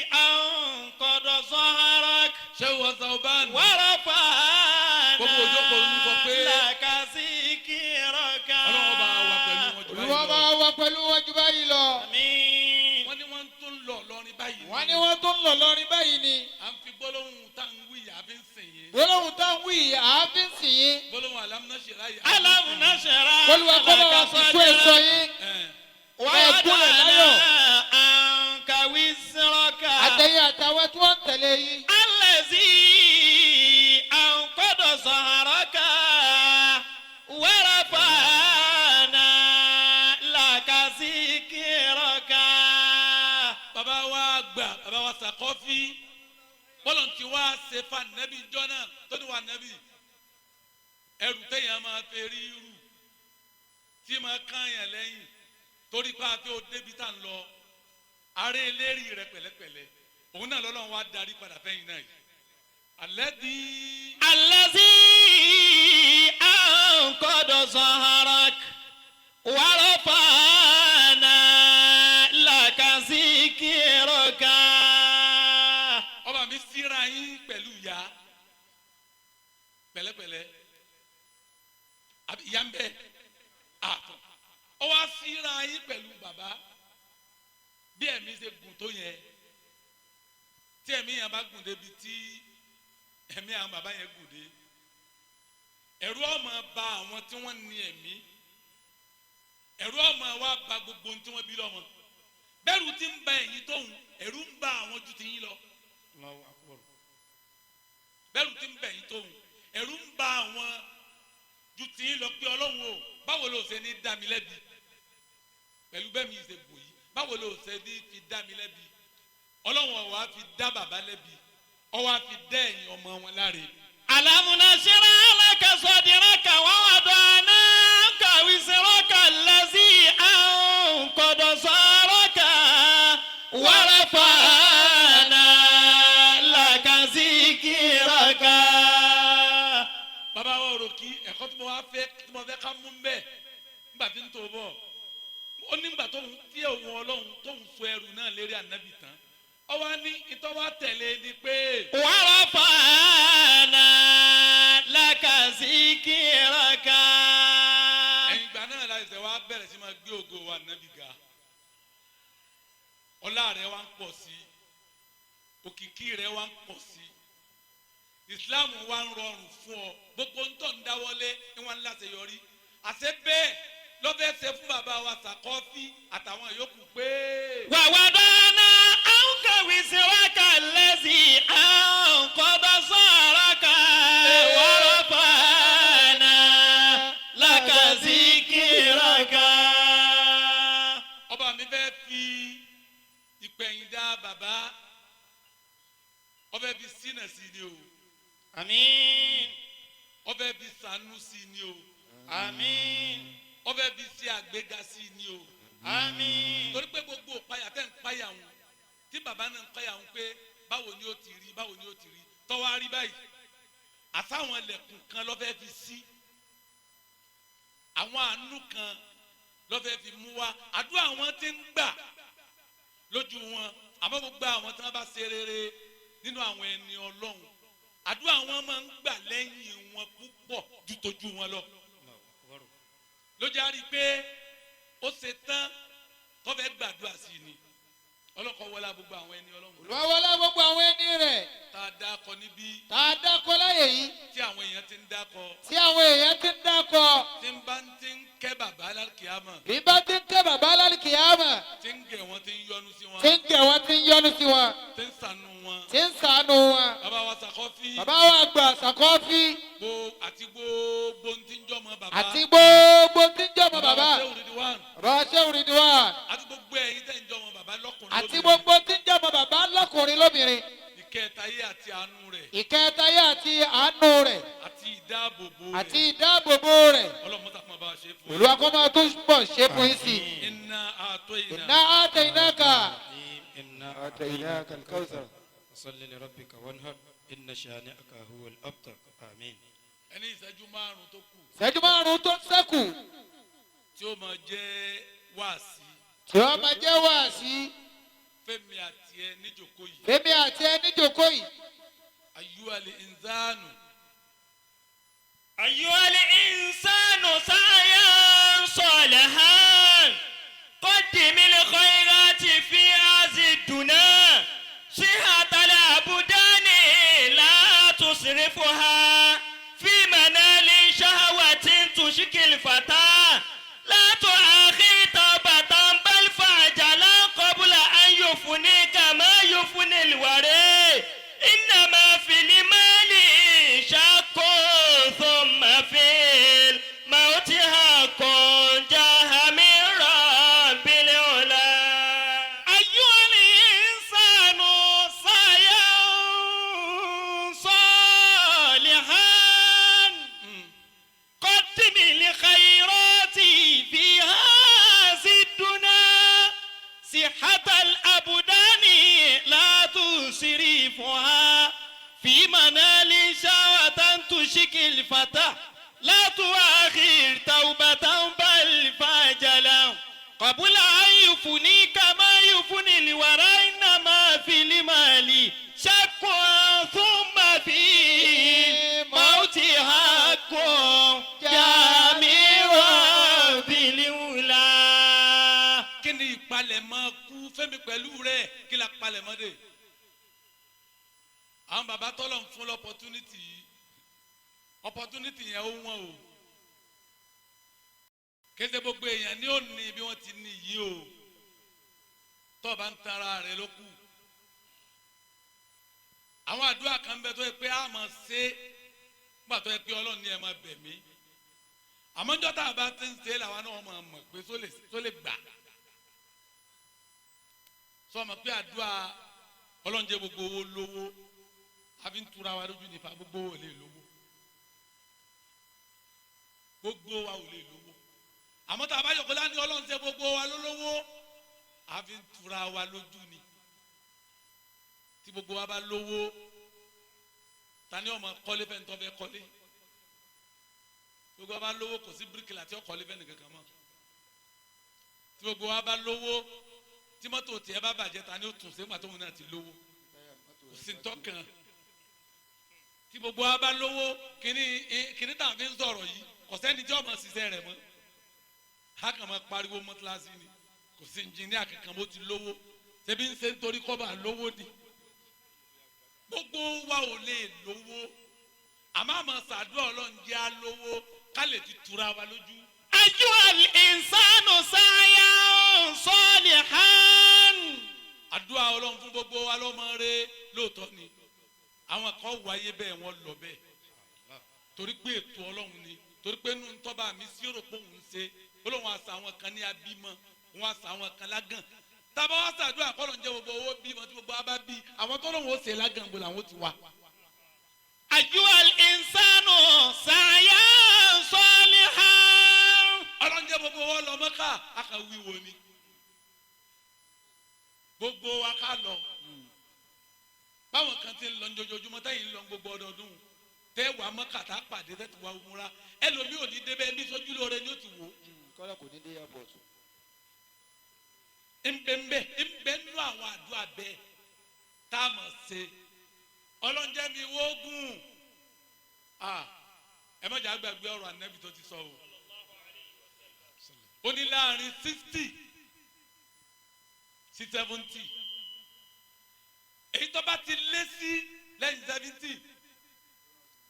anqada dhahrak Ṣé wọ́n sọ bá nù? wa rafa'na Gbogbo òjòkó ń sọ pé laka zikraka. Ọlọ́run bá wà pẹ̀lú wọn jù Olúwa báyìí bá lọ. wà pẹ̀lú wọn jù báyìí lọ. Àmín. Wọ́n ní wọ́n tún lọ lọ́rin báyìí. Wọ́n ní wọ́n tún lọ lọ́rin báyìí ni. À ń fi gbólóhùn tá ń wí yà á fi ń sìn yín. Gbólóhùn tá ń wí yìí, àá fi ń sìn yín. Gbólóhùn alámúnáṣe láyé. Alam nashrah Olúwa kó bá wa fi sún èso yín. wa Ẹ gúnlẹ̀ láyọ̀. wada'na anka wizraka Àtẹ̀yìn àtàwọn tí wọ́n ń tẹ̀lé yín. allazi Bàbá wa gbà, bàbá wa Sàkọ́fí, bọ́lọ̀ tí wá ṣe fa nẹ́bí jọ́nà tó ní wà nẹ́bí ẹrù téèyàn máa fẹ́ rí rù tí máa kààyàn lẹ́yìn torí pé a fẹ́ o débi tá à ń lọ aré eléri rẹ pẹ̀lẹ́pẹ̀lẹ́ òun náà lọ́lọ́run wá darí padà fẹ́yìn náà yìí alẹ́ di. الذي أنقض ظهرك ورفعنا لك ذكرك. Ọba mi síra yín pẹ̀lú ìyá pẹ̀lẹ́pẹ̀lẹ́ àbí ìyá ń bẹ àtọ̀ ọ wá síra yín pẹ̀lú bàbá bí ẹ̀mí ṣe gùn tó yẹn tí ẹ̀mí yẹn bá gùn débi tí ẹ̀mí àwọn bàbá yẹn gùn dé ẹ̀rù ọmọ bà àwọn tí wọ́n ní ẹ̀mí ẹ̀rù ọmọ wa bà gbogbo ohun tí wọ́n bí lọ́mọ bẹ́ẹ̀rù ti ń ba ẹ̀yìn tóun ẹ̀rù ń ba àwọn ju ti yín lọ. Allahu akbar. Bẹ́ẹ̀rù ti ń bẹ̀ yín tóun ẹ̀rù ń ba àwọn ju ti yín lọ pé Ọlọ́run o báwo ló ṣe ní dá mi lẹ́bi pẹ̀lú bẹ́ẹ̀ mi ṣe gùn yìí báwo ló ṣe ní fi dá mi lẹ́bi Ọlọ́run ó wá fi dá bàbá lẹ́bi ó wá fi dá ẹ̀yìn ọmọ wọn láre. ألم نشرح لك صدرك ووضعنا عنك وزرك الذي أنقض ظهرك ورفعنا لك ذكرك. Bàbá wa rò kí ẹ̀kọ́ tí mo wá fẹ́ tí mo fẹ́ ká mú bẹ́ẹ̀ nígbà tí ń tó bọ̀ ó nígbà tó ń tí òun Ọlọ́run tó ń so ẹrù náà lérí ànábì tán ó wá ní ìtọ́ wá tẹ̀lé ni pé. ورفعنا لك ذكرك. Ẹ̀yìn ìgbà náà la ṣẹ̀ṣẹ̀ wá bẹ̀rẹ̀ sí máa gbé ògo wa ànábì ga ọlá rẹ̀ wá ń pọ̀ sí òkìkí rẹ̀ wá ń pọ̀ sí Islam wá ń rọrùn fún ọ gbogbo ń tọ̀ ń dáwọ́lé ní wọn láti yọrí àṣẹ bẹ́ẹ̀ lọ́fẹ̀ẹ́ ṣe fún bàbá wa Sàkọ́fí àtàwọn yòókù pé. ووضعنا عنك وزرك الذي أنقض ظهرك ورفعنا لك ذكرك. Ọba mi fẹ́ fi ìpẹ̀yìndà bàbá ọbẹ̀ fi sínà sí ni o. Àmín. Ọbẹ̀ fi sànú sí ni o. Àmín. Ọbẹ̀ fi ṣe àgbéga sí ni o. Àmín. Torí pé gbogbo òpayà tẹ́ ń páyà wọn tí bàbá náà ń páyà wọn pé báwo ni ó ti rí báwo ni ó ti rí tọ́wọ́ á rí báyìí àtàwọn ẹlẹ́kùn kan lọ́fẹ́ fi sí àwọn àánú kan lọ́fẹ́ fi mú wá àdúrà wọn ti ń gbà lójú wọn àmọ́ gbogbo àwọn tí wọ́n bá ṣe rere nínú àwọn ẹni Ọlọ́run àdúrà wọn máa ń gbà lẹ́yìn wọn púpọ̀ ju tójú wọn lọ lójú á rí i pé ó ṣe tán tọ́fẹ́ gbàdúrà sí ni ọlọ́kọ̀ wọlé gbogbo àwọn ẹni Ọlọ́run. Olúwa wọlé gbogbo àwọn ẹni rẹ̀. Tá a dákọ níbí. Tá a dákọ láyè yìí. Tí àwọn èèyàn ti ń dákọ. Tí àwọn èèyàn ti ń dákọ. Tí ń bá ti ń kẹ́ bàbá lálùkìyàmọ̀. Bí bá ti ń kẹ́ bàbá lálùkìyàmọ̀. Tí ń gẹ̀ wọ́n ti ń yọ́nú sí wọn. Tí ń gẹ̀ wọ́n ti ń yọ́nú sí wọn. Tí ń ṣàánú wọn. Tí ń ṣàánú wọn. Bàbá wa Sàkọ́fí. Bàbá wa gbà Sàkọ́fí. Àti gbogbo tí ń jọmọ bàbá. Àti gbogbo tí ń jọmọ bàbá. Bàbá wa Ṣéhù Ridwan. Bàbá wa Ṣéhù Ridwan. Àti gbogbo ẹ̀yin tẹ́ ń jọmọ bàbá lọ́kùnrin lóbìnrin. Àti gbogbo tí ń jọmọ bàbá lọ́kùnrin lóbìnrin. Ìkẹtayé àti àánú rẹ̀. Ìkẹtayé àti àánú rẹ̀. Àti ìdáàbòbò rẹ̀. Àti ìdáàbòbò rẹ̀. Ọlọ́run mọ́tà fún ọba ṣe fún. Olúwa kó máa tún bọ̀ ṣe fún yín sí. Inna a'tayna. Inna a'tainaka. Inna a'tainaka al-kawthar. Fasalli li rabbika wanhar inna shani'aka huwal abtar. Àmín. Ẹni ìṣẹ́jú márùn-ún tó kù. Ìṣẹ́jú márùn-ún tó ṣẹ́kù. Tí ó máa jẹ́ wáàsí. Tí ó máa jẹ́ wáàsí. Fẹ́mi àti ẹ níjòkó yìí. Fẹ́mi àti ẹ níjòkó yìí. Ayyuhal insanu. Ayyuhal insanu sa'yan salihan. Qaddimil khayrati fi hazi dunya. Sihatal abdani la tusrifuha. Fi manali shahawatin tushkil fata. La tu'akhir tawbatan bal fa'jalan qabla an yufunika ma yufunil wari. Innama fil mali shaqqun thumma fil mawti haqqun jaha min rabbil ula. Ayyuhal صحة الأبدان لا تسرفها في منال شهوة تشكي الفتى لا تؤخر توبة بل فاجلا قبل أن يفنيك ما يفني الورى إنما في المال شك ثم في الموت حق جميع بالأولى. Kí ni ìpalẹ̀mọ́ kú fẹ́mi pẹ̀lú rẹ̀? Kí la palẹ̀mọ́ dé? Àwọn bàbá tọ́lọ̀ ń fún l'opportunity yìí, opportunity yẹn ó wọ́n o. Kéde gbogbo èèyàn ní ò ní bí wọ́n ti ní yìí o. Tọ́ bá ń tara rẹ̀ ló kù. Àwọn àdúrà kan bẹ tó yẹ pé a máa ṣe nígbà tó yẹ pé Ọlọ́run ní ẹ máa bẹ̀ mí, àmọ́ njọ́ tá a bá ti ń ṣe làwọn náà máa mọ̀ pé só lè gbà. Sọ ma pé àdúrà Ọlọ́run jẹ́ gbogbo owó lówó, àfi ń tura wa lójú nípa gbogbo owó lè lówó, gbogbo wa ò lè lówó. Àmọ́ tá a bá yọkọ láti Ọlọ́run ṣe gbogbo wa lólówó, àfi ń tura wa lójú ni. Tí gbogbo wa bá lówó, ta ni ó máa kọ́lé fẹ́ ń tọ́ fẹ́ kọ́lé? Gbogbo wa bá lówó, kò sí bíríkìlà tí ó kọ́lé fẹ́ nìkankan mọ́. Tí gbogbo wa bá lówó, tí mọ́tò tiẹ̀ bá bàjẹ́, ta ni ó tún ṣe nígbà tóun náà ti lówó? Kò sí ntọ́kàn. Tí gbogbo wa bá lówó, kíní tá a fi ń sọ̀rọ̀ yìí, kò sẹ́ni tí ó máa ṣiṣẹ́ rẹ̀ mọ́. A kàn máa pariwo mọ́tíláṣí ni, kò sí ẹnjìníà kankan bó ti lówó. Ṣebí ń ṣe nítorí kọ́ bá lówó ni. Gbogbo wa ò lè lówó, àmọ́ àmọ́ sàdúrà Ọlọ́run jẹ́ á lówó ká lè ti tura wa lójú. أيها الإنسان سعيا صالحا. Àdúrà Ọlọ́run fún gbogbo wa lọ́mọ rẹ lóòótọ́ ni. Àwọn kan wáyé bẹ́ẹ̀, wọ́n lọ bẹ́ẹ̀, torí pé ètò Ọlọ́run ni, torí pé inú tọ́ba mi sí rò pé òun ń ṣe olóhùn àṣà àwọn kan ní abímọ, òun àṣà àwọn kan lágàn. Tábà wá ṣàdúrà kọ́ ló ń jẹ́ gbogbo owó bímọ, tí gbogbo wa bá bí, àwọn tó lóun ó ṣe lágàn bò làwọn ti wà. أيها الإنسان سعيا صالحا. Ọlọ́run jẹ́ gbogbo owó lọ Mọ́kà, a kàn wíwo ni gbogbo wa ká lọ. Báwọn kan ti ń lọ jojoojúmọ́, táyì ń lọ gbogbo ọdọọdún, tẹ́ wàá Mọ́kà tá a pàdé, tẹ́ ti wá múra, ẹlòmíì ò ní débẹ̀ bí sójú lóore ni ó ti wò ó. Kọ́lá kò ní dé airport. Nbẹ̀nbẹ̀ nbẹ̀ nínú àwọn àdúrà bẹ́ẹ̀ tá a mọ̀ ṣe. Ọlọ́njẹ́ mi wógùn. Ẹ má jà gbàgbé ọ̀rọ̀ Ànábì tó ti sọ o. Ó ní láàrin 60 sí 70, èyí tó bá ti lé sí lẹ́yìn 70,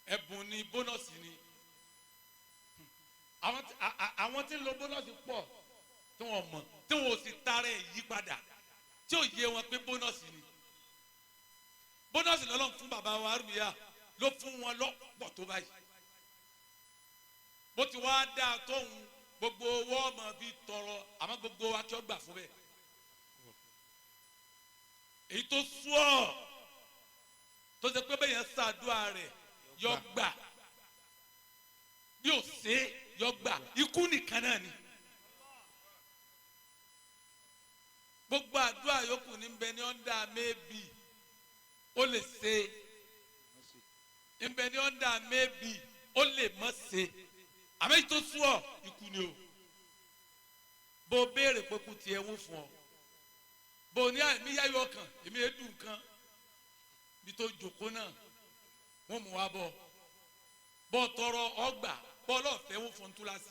ẹ̀bùn ni, bonus ni. Àwọn tí ń lo bonus pọ̀ tí wọ́n mọ̀, tí wọ́n ò sì tara ẹ̀ yí padà, tí ò yé wọn pé bonus ni. Bonus lọ́lọ́run fún bàbá wa arúgbìyà ló fún wọn lọ́pọ̀ tó báyìí. Bó ti wá dáa tóun, gbogbo owó ọmọ bíi tọrọ, àmọ́ gbogbo wa kí ọ gbà fún bẹ́ẹ̀. Èyí tó sú ọ, tó ṣe pé bẹ́ẹ̀ yẹn ṣàdúrà rẹ̀ yọ gbà, bí ò ṣe yọ gbà, ikú nìkan náà ni. Gbogbo àdúrà yòókù ní bẹ ní under maybe, ó lè ṣe, nbẹ ní under maybe, ó lè mọ̀ ṣe. Àmọ́ èyí tó sú ọ, ikú ni o. Bó o béèrè pé kú tiẹ̀ wó fún ọ, bó o ní àmì yáyọ ọkàn èmi èdùn kan bí tó jòkó náà, wọ́n mú wa bọ̀ bọ́ tọrọ ọgbà bọ́ ọlọ́ọ̀fẹ́ wọ́n fún túláàsì.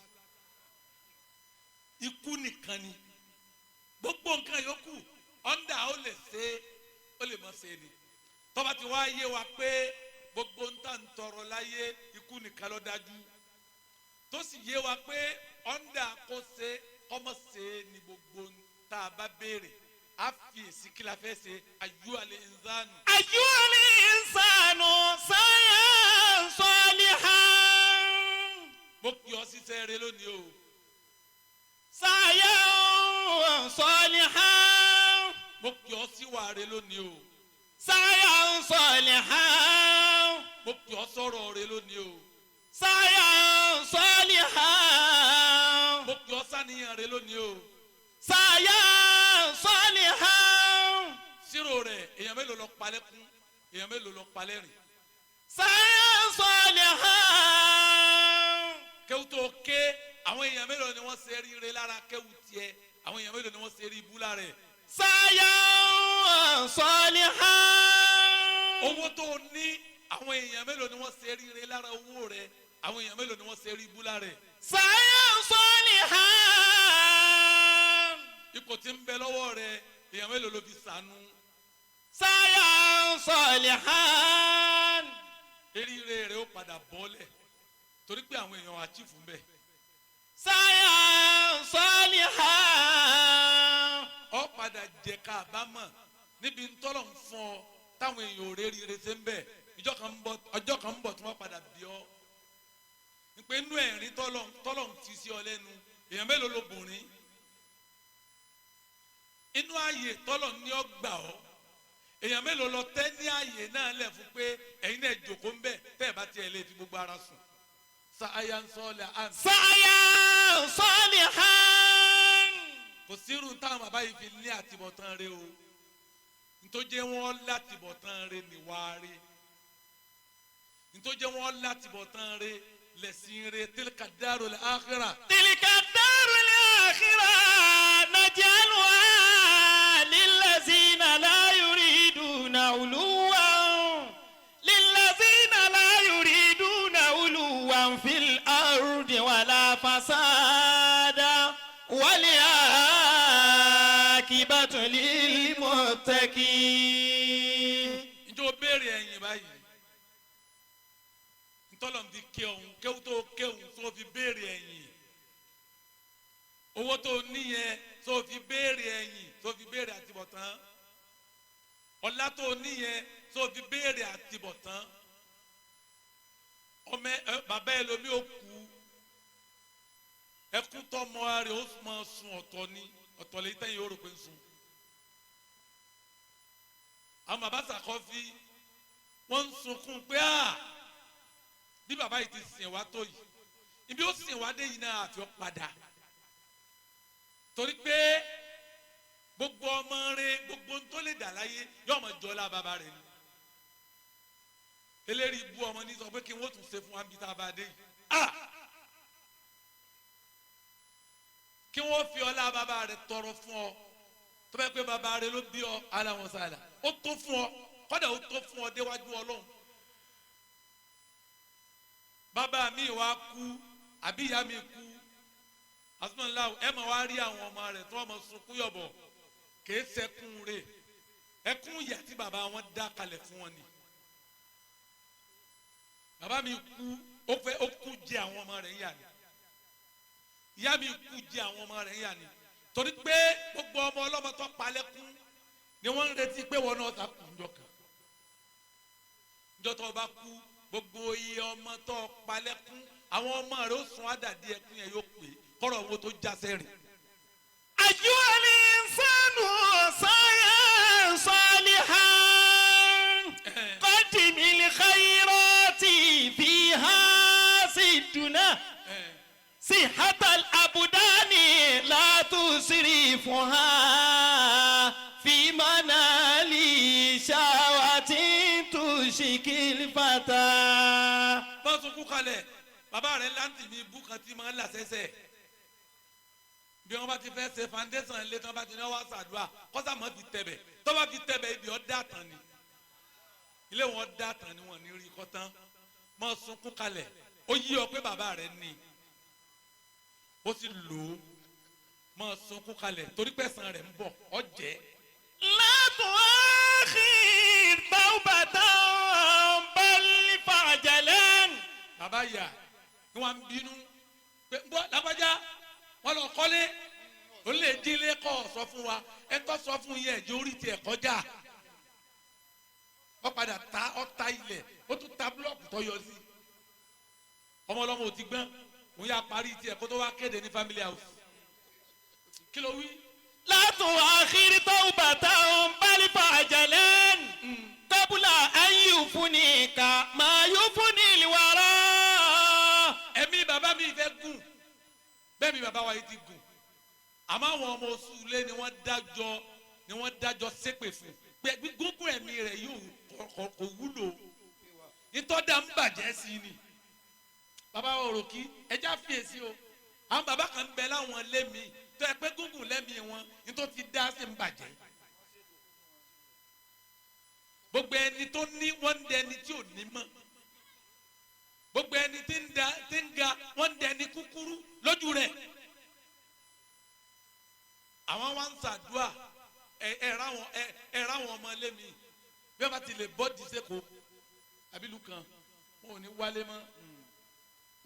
Ikú nìkan ni. Gbogbo nǹkan yòókù under ó lè ṣe, ó lè mọ̀ ṣe ni. Tọ́ba ti wá yé wa pé gbogbo ń tà ń tọrọ láyé, ikú nìkan ló dájú, tó sì yé wa pé under kó ṣe kọ́mọ ṣe ni gbogbo tá a bá béèrè, á fi èsì kí la fẹ́ ṣe. أيها الإنسان. أيها الإنسان سعيا صالحا. Mo pè ọ́ síṣẹ́ rẹ lónìí o. سعيا صالحا. Mo pè ọ́ síwà rẹ lónìí o. سعيا صالحا. Mo pè ọ́ sọ̀rọ̀ rẹ lónìí o. سعيا صالحا. Mo pè ọ́ sàníyàn rẹ lónìí o. سعيا صالحا. Èèyàn mélòó lọ palẹ́kún, èèyàn mélòó lọ palẹ́rìn? سعيا صالحا. Kéwù tó ké, àwọn èèyàn mélòó ni wọ́n ṣe ríire lára kéwù tiẹ̀? Àwọn èèyàn mélòó ni wọ́n ṣe rí ibú lára ẹ̀? سعيا صالحا. Owó tó o ní, àwọn èèyàn mélòó ni wọ́n ṣe ríire lára owó rẹ? Àwọn èèyàn mélòó ni wọ́n ṣe rí ibú lára ẹ̀? سعيا صالحا. Ipò tí ń bẹ lọ́wọ́ rẹ, èèyàn mélòó ló fi sànú? سعيا صالحا. Eríire rẹ ó padà bọ́lẹ̀ torí pé àwọn èèyàn àchífù ń bẹ. سعيا صالحا. Ọ padà jẹ ká àbámọ̀ níbi ntọ́lọ̀ ń fún ọ táwọn èèyàn ò réríire ṣe ń bẹ. Ìjọ kan ń bọ̀, ọjọ́ kan ń bọ̀ tí wọ́n padà bí ọ pé inú ẹ̀rín tọ́lọ̀ ń fi sí ọ lẹ́nu, èèyàn mélòó ló bùnrín? Inú ààyè tọ́lọ̀ ní ọ gbà ọ, èèyàn mélòó lọ tẹ́ ní ààyè náà lẹ̀ fún pé ẹ̀yin náà jòkó ń bẹ̀ tẹ́ ẹ̀ bá tiẹ̀ lè fi gbogbo ara sùn? Sa aya ń sọ ọ́ lẹ̀ àn. سعيا صالحا. Kò sírun táwọn bàbá yìí fi ní àtibọ̀tán rẹ o. Ntọ́jẹ́ wọn látibọ̀tán rẹ níwá rẹ, ntọ́jẹ́ wọn látibọ̀tán rẹ lẹ̀sìn rẹ. تلك الدار الآخرة. تلك الدار الآخرة نجعلها للذين لا يريدون علوا للذين لا يريدون علوا في الأرض ولا فسادا والعاقبة للمتقين. Njẹ́ o béèrè ẹ̀yìn báyìí? Ntọ́lọ̀ ń fi ké ọ̀hún, kéwú tó kéwú tó fi béèrè ẹ̀yìn, owó tó níyẹn tó fi béèrè ẹ̀yìn, tó fi béèrè àtibọ̀tán, ọlá tó níyẹn tó fi béèrè àtibọ̀tán? Ọmọ ẹ bàbá ẹ lomi ó kú, ẹkún tọmọ rẹ ó máa sun, ọ̀tọ̀ ni, ọ̀tọ̀ lè tẹ́yìn ó rò pé ń sun. Àwọn bàbá Sàkọ́fí, wọ́n ń sunkún pé a bí bàbá yìí ti sìn wá tó yìí, ibi ó sìn wá dé yìí náà, àfi ọ́ padà, torí pé gbogbo ọmọ rẹ, gbogbo ń tó lè dà láyé, yóò máa jọlá bàbá rẹ ni. Eléyìí bu ọmọ ní sọ pé kí wọ́n tún ṣe fún wa níbi tá a bá dé yìí, ah, kí wọ́n fi ọlá bàbá rẹ tọrọ fún ọ, tó bá pẹ́ bàbá rẹ ló bí ọ, ala wọn sàlà, ó tó fún ọ, kọ́dà ó tó fún ọ déwájú Ọlọ́run. Bàbá mi wá kú àbí ìyá mi kú, asúnmọ́nláwò, ẹ máa wá rí àwọn ọmọ rẹ̀ tí wọ́n máa sunkún yọ̀bọ̀. Kìí sẹ́kún rè, ẹkún ìyà tí bàbá wọn dá kalẹ̀ fún wọn ni. Bàbá mi kú, ó fẹ́ ó kú jẹ àwọn ọmọ rẹ̀ ń yà ni. Ìyá mi kú jẹ àwọn ọmọ rẹ̀ ń yà ni, torí pé gbogbo ọmọ ọlọ́mọ tó palẹ́kún ni wọ́n ń retí pé wọn náà ta kù ńjọ́ kan. Ńjọ́ tó bá kú, gbogbo iye ọmọ tó palẹ́kún, àwọn ọmọ rẹ̀ ó sun àdàdì ẹkún yẹn, yóò pè kọ́rọ̀ owó tó jásẹ́ rìn. أيها الإنسان سعيا صالحا قدم الخيرات فيها سدنا صحة الأبدان لا تسرفها في منال شهوة تشكي الفتى. Bá sunkún kalẹ̀, bàbá rẹ̀ láǹtì mi ibú kan tí máa ń là sẹ́sẹ̀ bí wọ́n bá ti fẹ́ ṣe foundation ilé, tí wọ́n bá ti ní wọ́n wá ṣàdúrà, kọ́sà mọ́ fi tẹ̀bẹ̀, tó bá fi tẹ̀bẹ̀, ibi ọ̀ dá tán ni, ilé wọn dá tán ni, wọ́n ní rí kọ́ tán. Mọ́ sunkún kalẹ̀, ó yí ọ pé bàbá rẹ̀ ní, ó sì lò ó. Mọ́ sunkún kalẹ̀ torí pẹ̀sán rẹ̀ ń bọ̀, ọ jẹ́. لا تؤخر توبة بل فعجلا. Bàbá yà ni wọn bínú pé ń bọ́ lágbájá, wọn lọ kọ́lé, ó lè dílé kọ́ ọ sọ fún wa, ẹ tọ́ sọ fún yẹn, ẹ̀jẹ̀ orí tiẹ̀ kọjá, ọ padà ta, ọ ta ilẹ̀, ó tún ta búlọ̀kù tó yọ sí. Ọmọ ọlọ́mọ ò ti gbọ́n, òun yà parí tiẹ̀ kó tó wá kéde ní family house. Kí ló wí? لا تؤخر توبة بل فعجلا قبل أن يفنيك ما يفني الورى. Ẹ̀mí bàbá mi fẹ́ gùn bẹ́ẹ̀ mi, bàbá wa yìí ti gùn, àmọ́ àwọn ọmọ oṣù ilé ni wọ́n dájọ́ ṣépè fún. Pé gúngún ẹ̀mí rẹ̀ yóò kò wúlò, ìtọ́jà ń bàjẹ́ sí i ni. Bàbá wa òròkì, ẹja fiyèsí o. Àwọn bàbá kan ń bẹ láwọn lẹ́mìí tó ẹ pé gúngún lẹ́mìí wọn ní tó ti dá sí ń bàjẹ́. Gbogbo ẹni tó ní, wọ́n ń dẹni tí ò ní mọ́. Gbogbo ẹni tí ń da, tí ń ga, wọ́n ń dẹni kúkúrú lójú rẹ̀. Àwọn wa ń ṣàdúà. Ẹ ẹ ráwọn, ẹ ẹ ráwọn ọmọ ilé mi, bí wọ́n bá ti lè bọ́ di sẹ́kọ̀ọ́ àbílù kan, wọn ò ní wálé mọ́.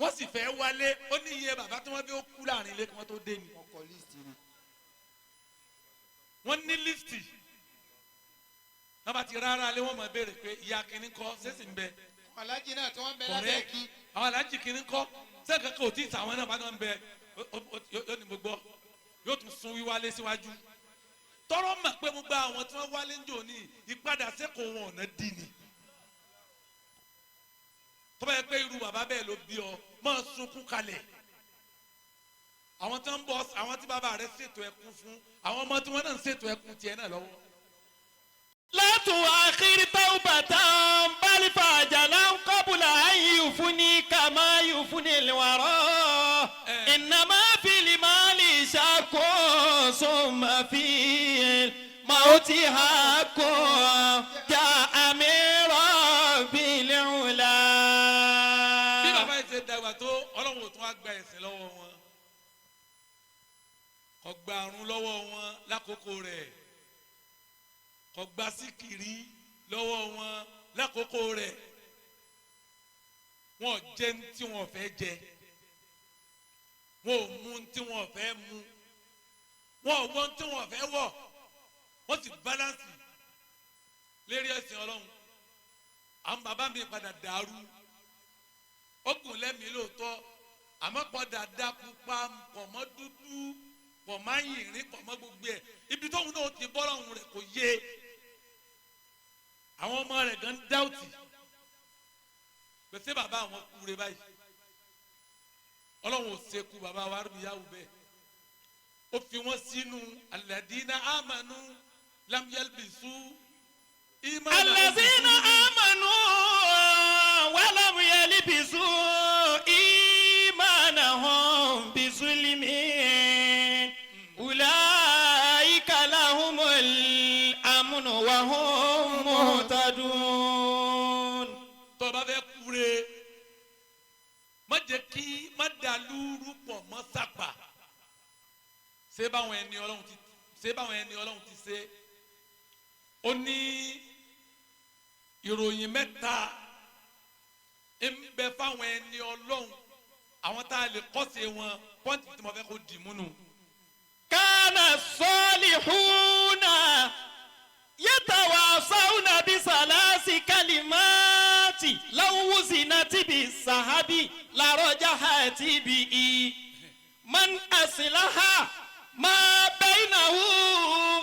Wọ́n sì fẹ́ wálé, ó ní iye bàbá tí wọ́n fi ó kú láàrin ilé kí wọ́n tó dé ni. Wọ́n kọ list ni. Wọ́n ní list wọ́n bá ti rárá lé, wọ́n mọ̀ béèrè pé ìyá kìíní kọ́ sẹ́sì ń bẹ? Àwọn alájí náà tí wọ́n ń bẹ lábẹ́ Kọ̀rẹ́ kí. Àwọn alájì kìíní kọ́ sẹ́ẹ̀kẹ́ kò tí ì sàwọn náà bá náà ń bẹ, yóò ní gbogbo yóò tún sun wíwálé síwájú tọrọ mọ̀ pé gbogbo àwọn tí wọ́n wálé ń jò ní ìpadà sẹ́kọ̀ọ́ wọn ọ̀nà dì ní. Tó bá yẹ pé irú bàbá bẹ́ẹ̀ ló bí ọ, máa sunkún kalẹ̀. Àwọn tí wọ́n ń bọ̀, àwọn tí bàbá rẹ̀ ṣètò ẹkún fún, àwọn ọmọ tí wọ́n náà ń ṣètò ẹkún tiẹ̀ náà lọ́wọ́. لا تؤخر توبة بل فعجلا قبل أن يفني كما يفني الورى. إنما في المال شك ثم في الموت حق جاء من رب العلا. Bí bàbá yìí ṣe dàgbà tó, Ọlọ́run ò tún wá gba ẹ̀sìn lọ́wọ́ wọn, kò gba àrùn lọ́wọ́ wọn lákòókò rẹ̀, kò gba síkìrì lọ́wọ́ wọn lákòókò rẹ̀. Wọn ò jẹ ní tí wọn ò fẹ́ jẹ, wọn ò mu ní tí wọn ò fẹ́ mu, wọn ò wọ ní tí wọn ò fẹ́ wọ̀. Wọ́n sì balance lérí ẹ̀sìn Ọlọ́run. Àwọn bàbá mi padà dàrú, ogun lẹ́mìí lóòótọ́, àmọ́ padà dá pupa pọ̀ mọ́ dúdú pọ̀ má yìnrín pọ̀ mọ́ gbogbo ẹ̀. Ibi tóun náà ti bọ́ lọ́hùn rẹ̀ kò yé. Àwọn ọmọ rẹ̀ gan dáùtì pèsè bàbá àwọn kúre báyìí. Ọlọ́run ò ṣekú bàbá wa rúbíyáwó bẹ́ẹ̀. Ó fi wọ́n sínú alladina amanu lam yalbisu imanahum الذين آمنوا ولم يلبسوا إيمانهم بظلم أولئك لهم الأمن وهم مهتدون. Tó o bá fẹ́ kúre, má jẹ́ kí má dàlúrú pọ̀ mọ́ sápà. Ṣé báwọn ẹni Ọlọ́run ti ṣé, báwọn ẹni Ọlọ́run ti ṣe. Ó ní ìròyìn mẹ́ta ń bẹ fáwọn ẹni Ọlọ́run, àwọn tá a lè kọ́sẹ̀ wọn. Point tí mo fẹ́ kó dì múnu. كان الصالحون يتواصون بثلاث كلمات لو وزنت بالذهب لرجحت به: من أصلح ما بينه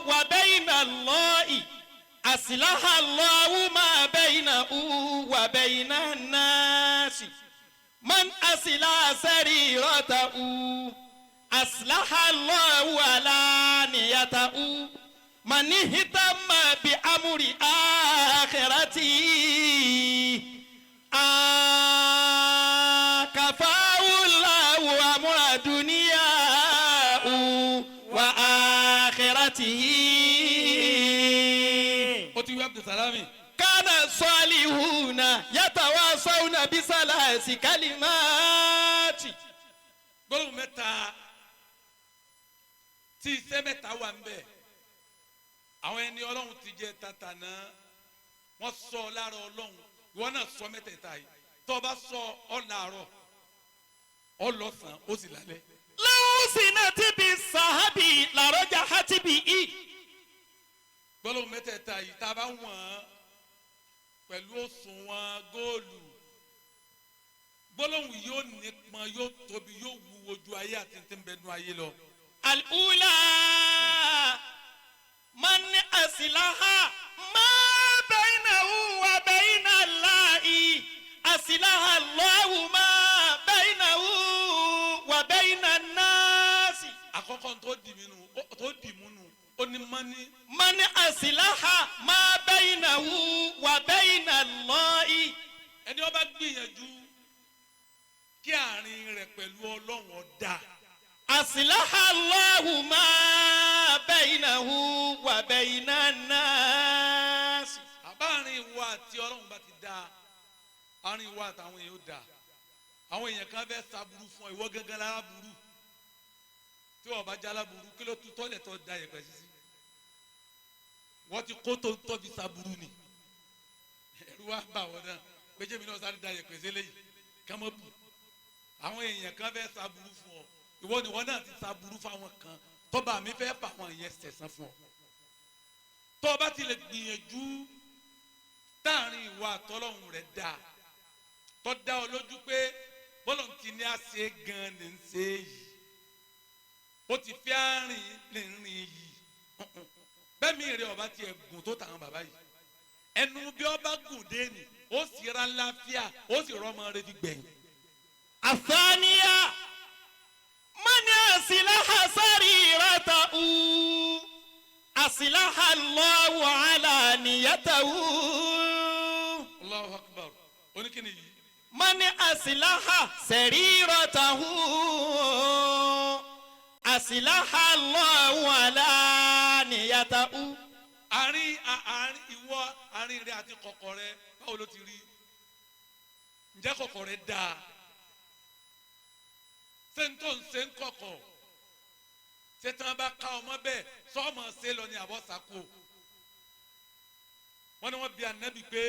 وبين الله أصلح الله ما بينه وبين الناس، من أصلح سريرته أصلح الله علانيته، من اهتم بأمر آخرته كفاه الله أمر دنياه وآخرته. Ó ti wí, Abdulsalami. كان الصالحون يتواصون بثلاث كلمات. Gbólóhùn mẹ́ta tí iṣẹ́ mẹ́ta wà ń bẹ̀, àwọn ẹni Ọlọ́run ti jẹ tata náà, wọ́n sọ lára Ọlọ́run. Ìwọ náà sọ mẹ́tẹ̀ẹ̀ta yìí. Tó o bá sọ ọ làárọ̀, ọ lọ́sàn-án, ó sì lálẹ́. لو وزنت بالذهب لرجحت به. Gbólóhùn mẹ́tẹ̀ẹ̀ta yìí, tá a bá wọ̀n pẹ̀lú òṣùwọ̀n góòlù, gbólóhùn yóò nípọn, yóò tóbi, yóò wúwo ju ayé àti tí ń bẹ nú ayé lọ. الأولى: من أصلح ما بينه وبين الله أصلح الله ما بينه وبين الناس. Àkọ́kọ́ tó dì mí nù, tó dì mú nù, ó ní mọ́ní. Man asilaha ma baynahu wa bayna Allahi. Ẹni ó bá gbìyànjú kí àárín rẹ̀ pẹ̀lú Ọlọ́run ó dáa. Asilaha Allahu ma baynahu wa bayna an-nas. Àbáàrin ìwọ àti Ọlọ́run bá ti dáa, àárín ìwọ àtàwọn èèyàn ó dáa. Àwọn èèyàn kan fẹ́ saburú fún ọ, ìwọ gángan lára burú. Tí wọ́n bá jálá burú, kí ló tún tọ́lẹ̀ tó da yẹ̀pẹ̀ sísí? Wọ́n ti kó tó ń tọ́ fi saburú ni. Ẹ̀rú wa bà wọ́n náà péjé mi náà sáré da yẹ̀pẹ̀ sílẹ̀ yìí ká mọ́ bù. Àwọn èèyàn kan fẹ́ saburú fún ọ, ìwọ ni wọ́n náà ti saburú fáwọn kan, tọ́ba mi fẹ́ fà wọn yẹn sẹ̀sán fún ọ. Tọ́ bá ti lè gbìyànjú táàrin ìwà àtọ́lọ́hún rẹ̀ dáa, tọ́ da ọ lójú pé bọ́lọ̀ ti ní àṣẹ gan ni ń ṣe yìí, ó ti fi àárín ní rìn yìí, bẹ́ẹ̀ mi rẹ̀ ọba tiẹ̀ gùn tó tàwọn bàbá yìí, ẹnu bí ọba gùn dé ni ó sì ra láfíà, ó sì rọmọ rẹ̀ fi gbẹ̀yìn. Athaniya man asilaha sariratahu asilaha Allahu alaniyatahu. Allahu akbar. Oníkìní yìí. Man asilaha sariratahu asilaha Allahu alaniyatahu. Àárín àárín ìwọ àárín rẹ àti kọ̀kọ̀ rẹ báwo ló ti rí? Ǹjẹ́ kọ̀kọ̀ rẹ dáa? Ṣé ń tó ń ṣe ń kọ̀kọ̀? Ṣé tí wọ́n bá ká ọmọ bẹ́ẹ̀ sọ́ọ̀mọ̀ ṣe lọ ní àbọ̀ sàkó? Wọ́n ní wọ́n bi ànábì pé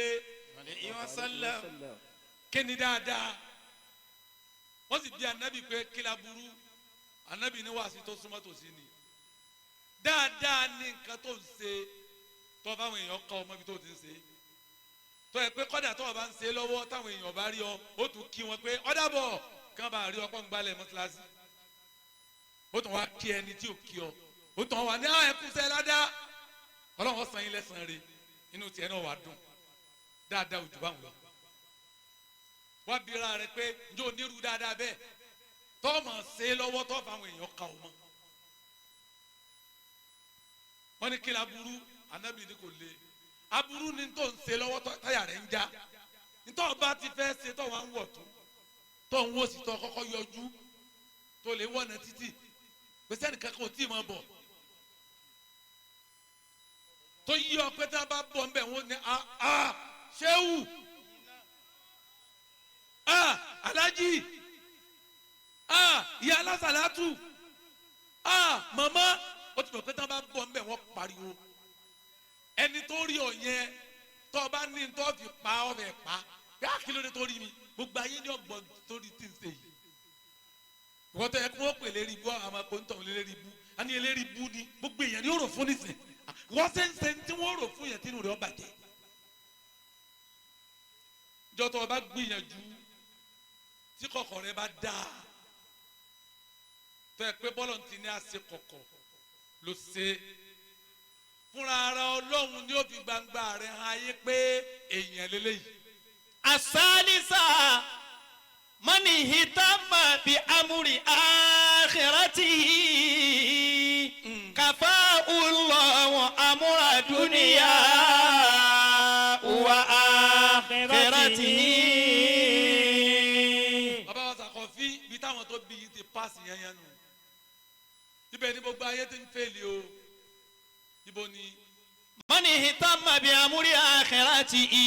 kí ni dáadáa? Wọ́n sì bi ànábì pé kí la burú? Ànábì ní wàásù tó súnmọ́ tòsí ni. Dáadáa ní nǹkan tó ń ṣe tó fáwọn èèyàn kọ́ ọmọ ibi tó ti ń ṣe. Tó yẹ pé kọ́dà tó o bá ń ṣe lọ́wọ́ táwọn èèyàn bá rí ọ, ó tún kí wọn pé ọ̀dàbọ̀ kí wọ́n bá rí ọpọ́ ń gbalẹ̀ mọ́tíláṣí. Ó tún wá kí ẹni tí ò kí ọ, ó tún wá ní àwọn ẹkúnṣẹ́ ládàá. Ọlọ́run san yín lẹ́san rẹ̀, inú tiẹ̀ náà wà dùn. Dáadáa òjò báwọn lọ. Wá bíra rẹ pé njẹ́ onírú dáadáa bẹ́ẹ̀ tọ́ mọ̀ ṣe lọ́wọ́ tọ́ fáwọn èèyàn ká o mọ́. Wọ́n ní kí la burú, anabi ni kò le. Aburú ni tó ń ṣe lọ́wọ́ táyà rẹ̀ ń já. Ntọ́ ọba ti fẹ́ ṣe tọ́ wa ń wọ̀ tó, tọ́ ń wò sí tọ́ kọ́kọ́ yọjú, tó lè wọ̀nà títì. Pèsè ẹnìkan kan ò tí ì máa bọ̀. Tó yí ọ pé tá a bá bọ̀ ńbẹ̀ wọ́n ní a ṣéwù, a alájì, a ìyá alásàlátù, a màmá. Ó ti mọ̀ pé tá a bá bọ̀ ńbẹ̀ wọ́n pariwo. Ẹni tó rí ọ yẹn tó bá ní tó fi pa ọ fẹ́ pa, yá kí ló dé tó rí mi? Gbogbo ayé ní ọgbọ́n tó rí tí ń ṣe yìí. Ìwọ́n tó yẹ kí wọ́n pè lérí ibú, àwọn ọmọ kò ń tọ̀ lérí ibú. A ní eléri ibú ni gbogbo èèyàn ni ó rò fún nísìn. Wọ́n ṣe ń ṣe tí wọ́n rò fún yẹn tínú rẹ̀ ó bàjẹ́. Ìjọ tó o bá gbìyànjú tí kọ̀kọ̀ rẹ bá dáa, tó yẹ pé bọ́lọ̀ ti ní àṣẹ kọ̀kọ̀ ló ṣe, fúnra ara Ọlọ́run ni ó fi gbangba rẹ̀ hàn ayé pé èèyàn lélẹ́yìí. Asalisa mani hitama bi amuri akhiratihi kafa Allahu amura dunya wa akhiratihi. Bàbá wa Sàkọ̀fí bí táwọn tó bí yìí ti paasi yẹn yẹn nù. Ibẹ̀ ni gbogbo ayé ti ń fèlè o. Ibo ni. Mani hitama bi amuri akhiratihi.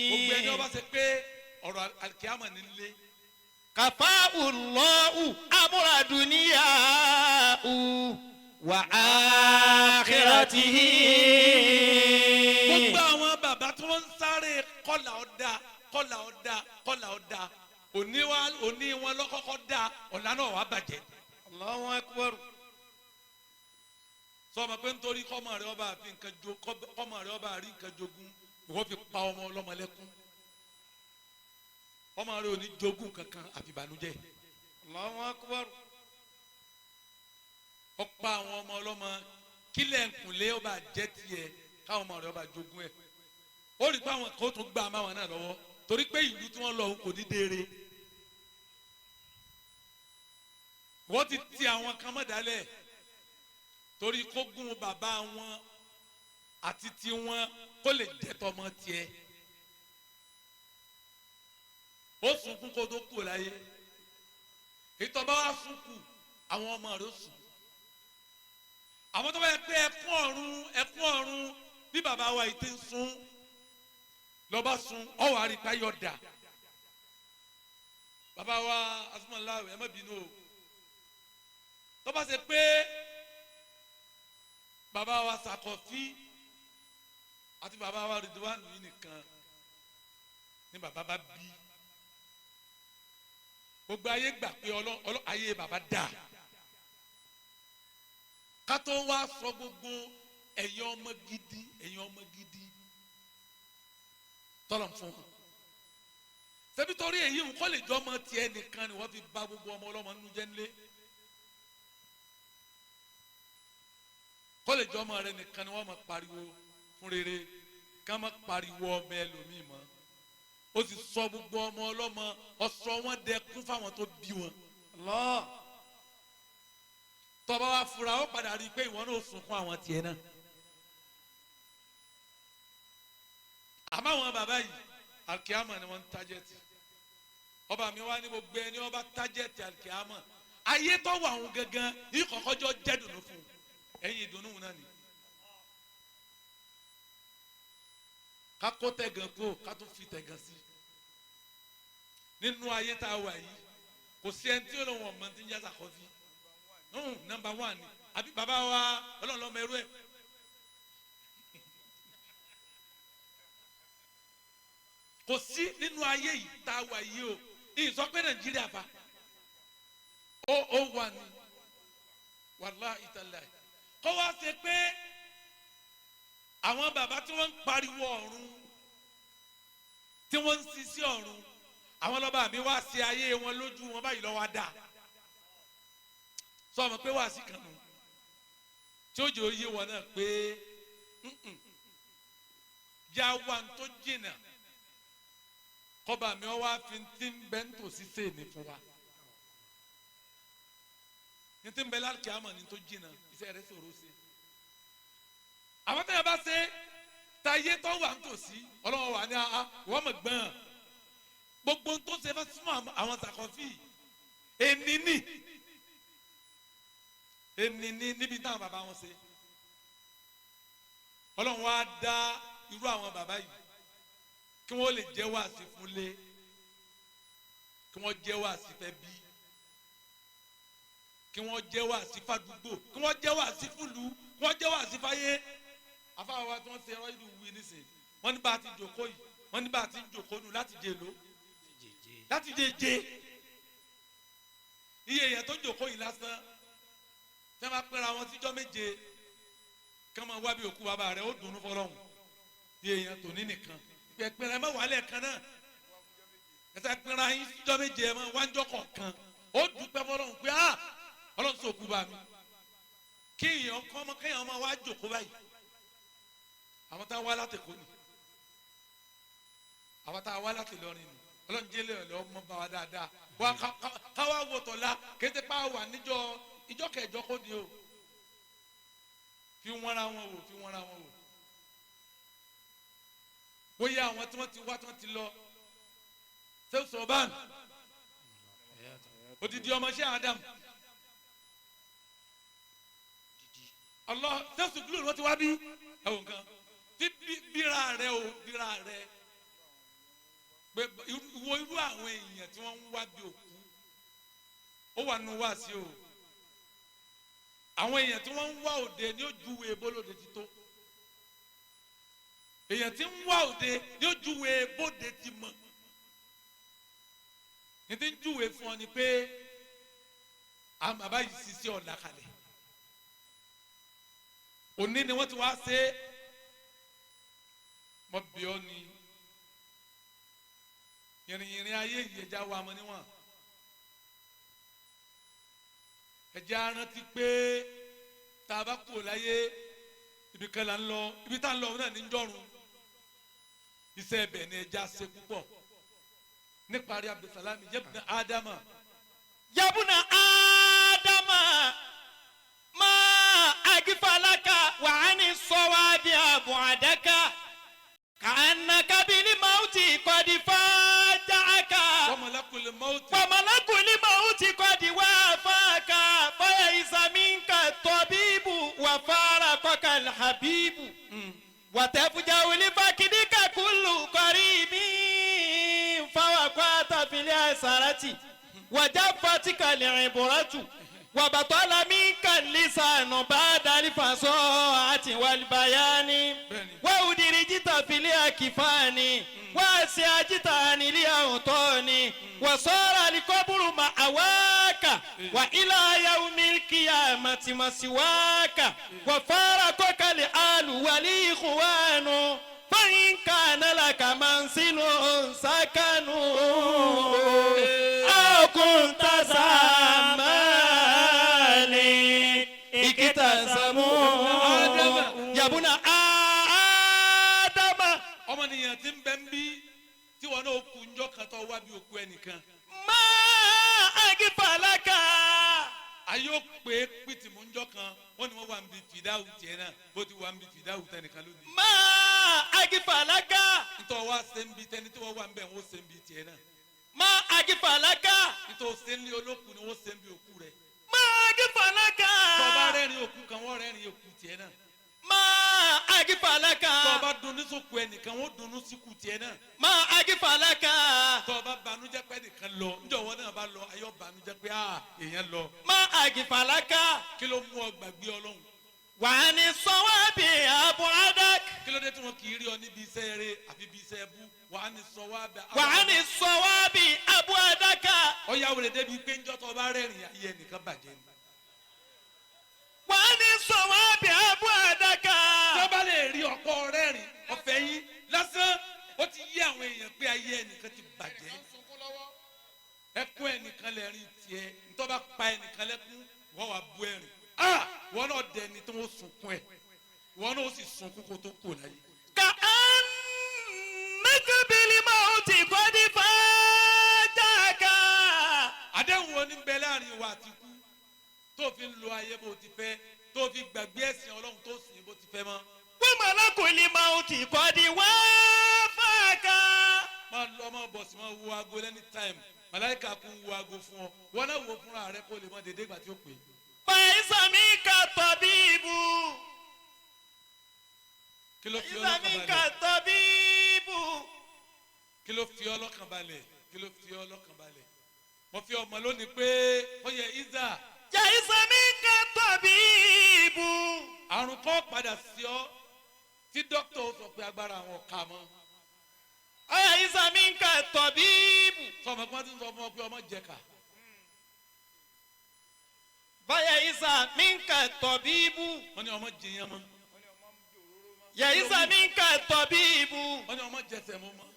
Gbogbo ẹni ọba ṣe pé ọ̀rọ̀ alikiyama nílé. Kafa Allahu amura dunya wa akhiratihi. Gbogbo àwọn bàbá tí wọ́n ń sáré kọ́là ọ̀dà kọ́là ọ̀dà kọ́là ọ̀dà òní wọn lọ́kọ́kọ́ dá ọ̀la náà wàá bàjẹ́. Allahu akbar. Sọ ma pé nítorí kọ́mọ rẹ ọba àfi nǹkan jo kọ́mọ rẹ ọba àrí nǹkan jogún, ìwọ fi pa ọmọ ọlọ́mọ lẹ́kún. Ọmọ rẹ ò ní jogún kankan àfi ìbànújẹ́. Allahu akbar. Ó pa àwọn ọmọ ọlọ́mọ kílẹ̀ nkùnlé ọba jẹ́ tiẹ̀ káwọn ọmọ rẹ ọba jogún ẹ̀. Ó rí pé àwọn kan tún gbà máwọn náà lọ́wọ́ torí pé ìlú tí wọ́n lọ kò ní déere. Wọ́n ti ti àwọn kan mọ́ dálẹ̀. Torí kógun bàbá wọn àti tiwọn kó lè jẹ́ tọmọ tiẹ̀. Ó sunkún kó tó kú láyé. Ìtọ́ bá wá sunkún, àwọn ọmọ rẹ̀ ó sùn. Àwọn tó bá yẹ pé ẹkún ọ̀run ẹkún ọ̀run bí bàbá wa yìí ti ń sun lọ́ba sun ọ̀wọ́ àríkà yọ̀ dà. Bàbá wa asúmọ̀lá ẹ má bínú o. Tó bá ṣe pé bàbá wa Sàkọ̀fí àti bàbá wa Ridwan yìí nìkan ni bàbá bá bí, gbogbo ayé gbà pé ọlọ́ ayé bàbá dà. Kátó wá sọ gbogbo ẹ̀yin ọmọ gidi, ẹ̀yin ọmọ gidi tọ́lọ̀ fún wọn. Ṣebí torí èyí ń kọ́ lè jọ ọmọ tiẹ̀ nìkan ni wọ́n fi bà gbogbo ọmọ ọlọ́mọ nínú jẹ́ nílé. Kọ́ lè jọ ọmọ rẹ nìkan ni wọ́n máa pariwo fún rere, ká má pariwo ọmọ ẹlòmíì mọ́. Ó sì sọ gbogbo ọmọ ọlọ́mọ, ọsọ wọn dẹkún fáwọn tó bí wọn. Allah. Tọba wa fura, ó padà rí i pé ìwọ náà sunkún àwọn tiẹ̀ náà. Àmọ́ àwọn bàbá yìí, alikiyama ni wọ́n ń tájẹ́tì. Ọba mi wá ní gbogbo ẹni ọba tájẹ́tì alikiyama, ayé tó wà àwọn gangan yìí kọ̀kọ́jọ́ jẹ́ dùnú fún un. Ẹ̀yin ìdùnnú náà ni. Ká kó tẹ̀gàn kó ká tún fi tẹ̀gàn sí. Nínú ayé tá a wà yìí, kò sí ẹni tí ó lọ wọ̀n mọ́ ti ń yá Sàkọ́fí. Nọ́mbà 1 ni àbí bàbá wa ọlọ́run lọ́mọ ẹrú ẹ̀. Kò sí nínú ayé yìí tá a wà yìí o, ìyìn sọ pé Nàìjíríà fa ó wà ní wàláhì tàláhì. Kó wá ṣe pé àwọn bàbá tí wọ́n ń pariwo ọ̀run, tí wọ́n ń sisi ọ̀run, àwọn lọ́ba mi wá ṣe ayé wọn lójú wọn báyìí lọ́wọ́ á dà. Sọ ma pé wàásì kan nù tí ó jẹ́ oyé wọn náà pé yà wà ń tó jìnnà kọba mi wá fi ti ń bẹ́ ń tòsí sèéní fún wa. Ní ti ń bẹ lálùkì àmọ̀ ní tó jìnnà iṣẹ́ rẹ̀ sọ̀rọ̀ ṣe. Àwọn tẹ̀yà bá ṣe tayé tó wà ń tòsí ọlọ́wọ́ wà ní a wọ́n mọ̀ gbọ́n gbogbo tó ṣe fẹ́ súnmọ́ àwọn Sàkọ́fí ẹni ní ẹni ní níbi táwọn bàbá wọn ṣe. Ọlọ́run wá dá irú àwọn bàbá yìí kí wọ́n lè jẹ́ wáàsí fúnlé, kí wọ́n jẹ́ wáàsí fẹ́ bí, kí wọ́n jẹ́ wáàsí fàdúgbò, kí wọ́n jẹ́ wáàsí fúlù, kí wọ́n jẹ́ wáàsí fáyé. Afáwa tí wọ́n ṣe ẹ̀rọ ìlú wí nísìnyí, wọ́n ní bá a ti jòkó yìí, wọ́n ní bá a ti jòkó nù láti jè ló, láti jè jè. Iye èèyàn tó jòkó yìí lásán, tí wọ́n bá pẹ́ra wọn síjọ́ méje, kí wọ́n máa wá bí òkú bàbá rẹ̀ ó dùnú fọlọ́hún. Iye èèyàn tòní nìkan pẹpẹrẹ ẹ má wà lẹ́ẹ̀kan náà, ẹsẹ pẹrẹ ayé síjọ́ méje ẹ má wájọ́ kọ̀ọ̀kan, ó dúpẹ́ fọlọ́hún pé á Ọlọ́run sọ òkú bá mi. Kí èèyàn kọ́ ọmọ kéèyàn ọmọ wá jòkó báyìí. Àwọn tá a wá láti Èkó ni, àwọn tá a wá láti Ìlọrin ni, Ọlọ́run jẹ́lẹ̀ ọ̀lẹ́ ọmọ bá wa dáadáa. Wá káwá wò tọ̀la kété pa wà níjọ́ ìjọ́ kẹjọ kó ni o. Fi wọ́n ra wọn wò, fi wọ́n ra wọn wò. Bóyá àwọn tí wọ́n ti wá tí wọ́n ti lọ. Sẹ́wọ́sọ̀bán odidi ọmọọṣẹ́ Adam Allah sẹ́wọ́sọ̀ gúlò ni wọ́n ti wá bí ẹ̀wọ̀n kan tí bíra rẹ o bíra rẹ pé wo irú àwọn èèyàn tí wọ́n ń wá bí òkú ó wà nù wá sí o. Àwọn èèyàn tí wọ́n ń wá òde ní ojúwe bólóde ti tó. Èèyàn tí ń wá òde ní ojúwe bóde ti mọ̀. Ní ti ń júwe fún ọ ni pé àwọn bàbá yìí sisi ọ̀la kalẹ̀. Òní ni wọ́n ti wá ṣe é. Mọ bí ọ ni yìnrìnyìnrìn ayé yìí ẹja wa mọ níwọ̀n. Ẹja rántí pé tá a bá kú láyé ibi kan là ń lọ, ibi tá a ń lọ náà ní jọ̀run. Iṣẹ́ ẹbẹ̀ ni ẹja ṣe púpọ̀. Níparí Abdulsalami yabuna Adama. Yabuna Adama ma أغفلك وعن الصواب أبعدك كأنك بالموت قد فاجأك وملك الموت وملك الموت قد وافاك فيئس منك الطبيب وفارقك الحبيب وتفجأ لفقدك كل قريب فوقعت في الأسرة وجفتك العبرة وبطل منك اللسان بعد الفصاحة والبيان وأدرجت في الأكفان وأسعجت عن الأوطان وصار القبر مأواك وإلى يوم القيامة مسواك وفارقك الآل والإخوان فإن كان لك منزل سكن أو كنت ذا مال اكتسبوا يا ابن آدم Ọmọnìyàn tí ń bẹ ń bí tí wọn náà kú njọ́ kan tó wá bí òkú ẹnìkan. ما أغفلك Ayé ó pé pìtìmù njọ́ kan wọ́n ní wọ́n wà ń bi fìdáwù tiẹ̀ náà bó ti wà ń bi fìdáwù tẹnìkan lónìí. ما أغفلك Ntọ́ wa ṣe ń bi tẹni tí wọ́n wà ń bẹ̀ wọ́n ṣe ń bi tiẹ̀ náà. ما أغفلك Ntọ́ ṣe ń lé olókùn ni wọ́n ṣe ń bi òkú rẹ̀. ما أغفلك Tọ́ bá rẹ́rìn òkú kan wọ́n rẹ́rìn òkú tiẹ̀ náà. ما أغفلك Tọ́ bá dunnú sókú ẹnìkan wọ́n dunnú síkú tiẹ̀ náà. ما أغفلك Tọ́ bá banújẹ́ pé ẹnìkan lọ njọ́ wọn náà bá lọ ayọ́ banújẹ́ pé a èèyàn lọ. ما أغفلك Kí ló mú ọ gbàgbé Ọlọ́run? وعن الصواب أبعدك Kí ló dé tí wọn kì í rí ọ níbi iṣẹ́ eré àbí ibi iṣẹ́ ẹbú? Wàá ní sọ wá bẹ. وعن الصواب أبعدك Ọ̀yá wòlé débi pé njọ́ tó bá rẹ́rìn ayé ẹnìkan bàjẹ́ ni. وعن الصواب أبعدك Tó bá lè rí ọ̀pọ̀ rẹ́rìn ọ̀fẹ́ yín lásán ó ti yí àwọn èèyàn pé ayé ẹnìkan ti bàjẹ́. Ẹkún ẹnìkan lẹ́rìn tiẹ̀ ntọ́ bá pa ẹnìkan lẹ́kún wọ́n wá bú ẹ̀rìn. Ah! Wọ́n náà dẹni tó ń sunkún ẹ̀. Wọ́n náà ó sì sunkún kó tó kù láyé. كأنك بالموت قد فاجأك Àdéhùn wo ni ń bẹ láàrin wa àti ikú tó fi ń lo ayé bó ti fẹ́ tó fi gbàgbé ẹ̀sìn Ọlọ́run tó sìn bó ti fẹ́ mọ́. وملك الموت قد وافاك Máa lọ máa bọ̀ sí máa wo aago lẹ́ni time màláìka kún wo aago fún ọ wọn náà wo fúnra rẹ kó lè mọ dédé ìgbà tí ó pè é. فليس منك الطبيب Kí ló fi ليس ọ́ lọ́kàn منك balẹ̀? الطبيب Kí ló fi ọ́ lọ́kàn balẹ̀? Kí ló fi ọ́ lọ́kàn balẹ̀? Mo fi ọmọ lónìí pé ó yẹ Isa ليس منك الطبيب àrùn kan padà sí ọ tí dókítà ó sọ pé agbára àwọn ọ̀ka mọ́. ليس منك الطبيب Sọmọ kí wọ́n ti ń sọ fún ọ pé ọmọ jẹ̀ka. فليس منك الطبيب Wọ́n ní ọmọ jìyàn mọ́. ليس منك الطبيب Wọ́n ní ọmọ jẹsẹ̀ mọ́ mọ́.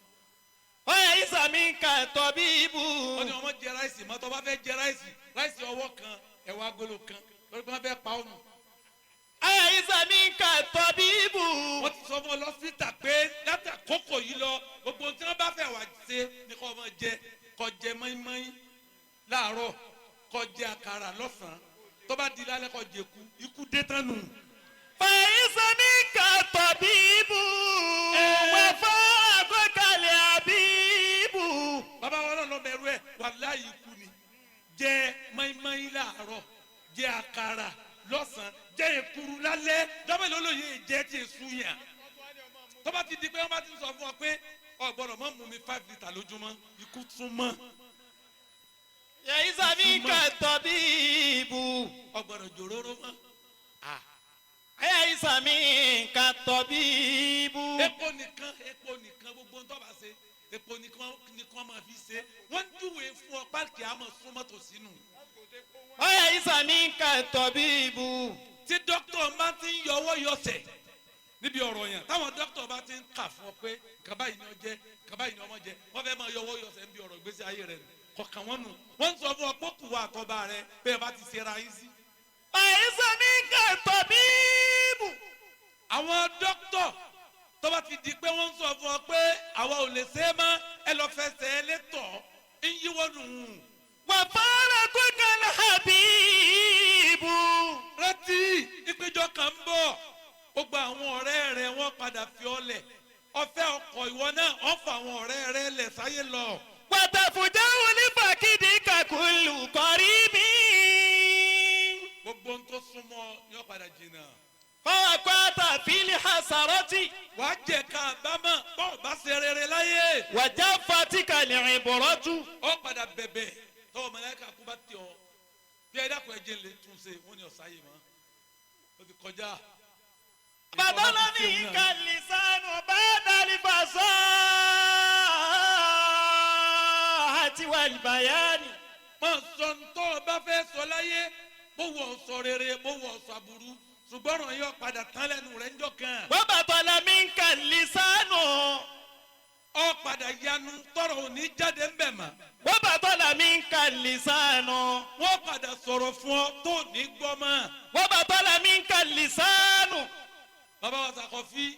ليس منك الطبيب Wọ́n ní ọmọ jẹ ráìsì mọ́ tó bá fẹ́ jẹ ráìsì ráìsì ọwọ́ kan ẹ̀wà agolo kan lórí pé wọ́n fẹ́ pa ọ́ nù. ليس منك الطبيب Wọ́n ti sọ fún ọ lọ́sítà pé láti àkókò yìí lọ gbogbo ohun tí wọ́n bá fẹ́ wá ṣe ni kó máa jẹ kó jẹ mọ́ínmọ́ín láàárọ̀ kó jẹ àkàrà lọ́sàn-án tó bá di lálẹ́ kó jẹ ikú ikú dé tán nù. فليس منك الطبيب وفاقك الحبيب Bàbá wa náà lọ bẹ̀rù ẹ̀ wàláhì ikú ni jẹ mọ́ínmọ́ín láàárọ̀ jẹ àkàrà lọ́sàn-án jẹ èkuru lálẹ́ dọ́bẹ̀ lólóye jẹ́ tí èso yàn tó bá ti di pé wọ́n bá ti sọ fún ọ pé o gbọ́dọ̀ má mú mi 5 litre lójúmọ́ ikú tún mọ́. ليس منك الطبيب O gbọ́dọ̀ jòróró mọ́. ليس منك الطبيب Epo nìkan epo nìkan gbogbo ń tọ́ba ṣe epo nìkan nìkan máa fi ṣe wọ́n ń júwe fún ọ páàkì àmọ́ súnmọ́ tò sínú. ليس منك الطبيب Tí dókítà bá ti ń yọwọ́ yọsẹ̀ níbi ọ̀rọ̀ yẹn táwọn dókítà bá ti ń kà fún ọ pé nǹkan báyìí ni ọ jẹ nǹkan báyìí ni ọmọ jẹ wọ́n fẹ́ máa yọwọ́ yọsẹ̀ níbi ọ̀rọ̀ ìgbésí ayé rẹ nù kọ̀ọ̀kan wọn nù wọ́n ń sọ fún ọ pé kù wà àtọ́ba rẹ bẹ́ẹ̀ bá ti ṣera yín sí. ليس منك الطبيب Àwọn dókítà tó bá ti di pé wọ́n ń sọ fún ọ pé àwa ò lè ṣe é mọ́ ẹ lọ fẹsẹ̀ ẹ létọ̀ ń yíwọ́ nù. وفارقك الحبيب Rántí péjọ kan ń bọ̀, gbogbo àwọn ọ̀rẹ́ rẹ̀ wọ́n padà fi ọ́ lẹ̀. Ọ̀fẹ́ ọkọ̀ ìwọ náà wọ́n fa àwọn ọ̀rẹ́ rẹ̀ lẹ̀ sáyé lọ. Wàtàfùjáwò ní fàkìdí kàkúlù kọrí mi. Gbogbo ohun tó súnmọ́ yóò padà jìnnà. Fọwọ́kọ́tà fílì hasarọ́tì. Wàá jẹ ká àbámọ̀ bọ́ọ̀ bá ṣe rere láyé. Wàjà fatika lìrìnbọ̀rọ̀tù. Ó padà bẹ̀bẹ̀ tọwọ́ mọ̀lẹ́kà kú bá tẹ̀ ọ́. Bí ẹ dákun ẹ jẹ́ lè tún ṣe, wọ́n ní ọ̀sáyé mọ́. Ó ti kọjá. Bàbá mi kàlísánù bá dàlí fàṣọ àti wàlìbàyánì. Má sọ ntọ́ ọ bá fẹ́ sọ láyé, bó wọ̀ ọ́ sọ rere, bó wọ̀ ọ́ sọ aburú, ṣùgbọ́n ọ̀rọ̀ yóò padà tán lẹ́nu rẹ̀ ńjọ́ kan. Wọ́n bàtọ̀ la mi kàlísánù. Ó padà yanu tọrọ òní jáde ń bẹ̀ mọ́. Wọ́n bàtọ̀ la mi kàlísánù. Wọ́n padà sọ̀rọ̀ fún ọ tó ní gbọ́ mọ́. Wọ́n bàtọ̀ la mi kàlísánù. Bàbá wa Sàkọ́fí,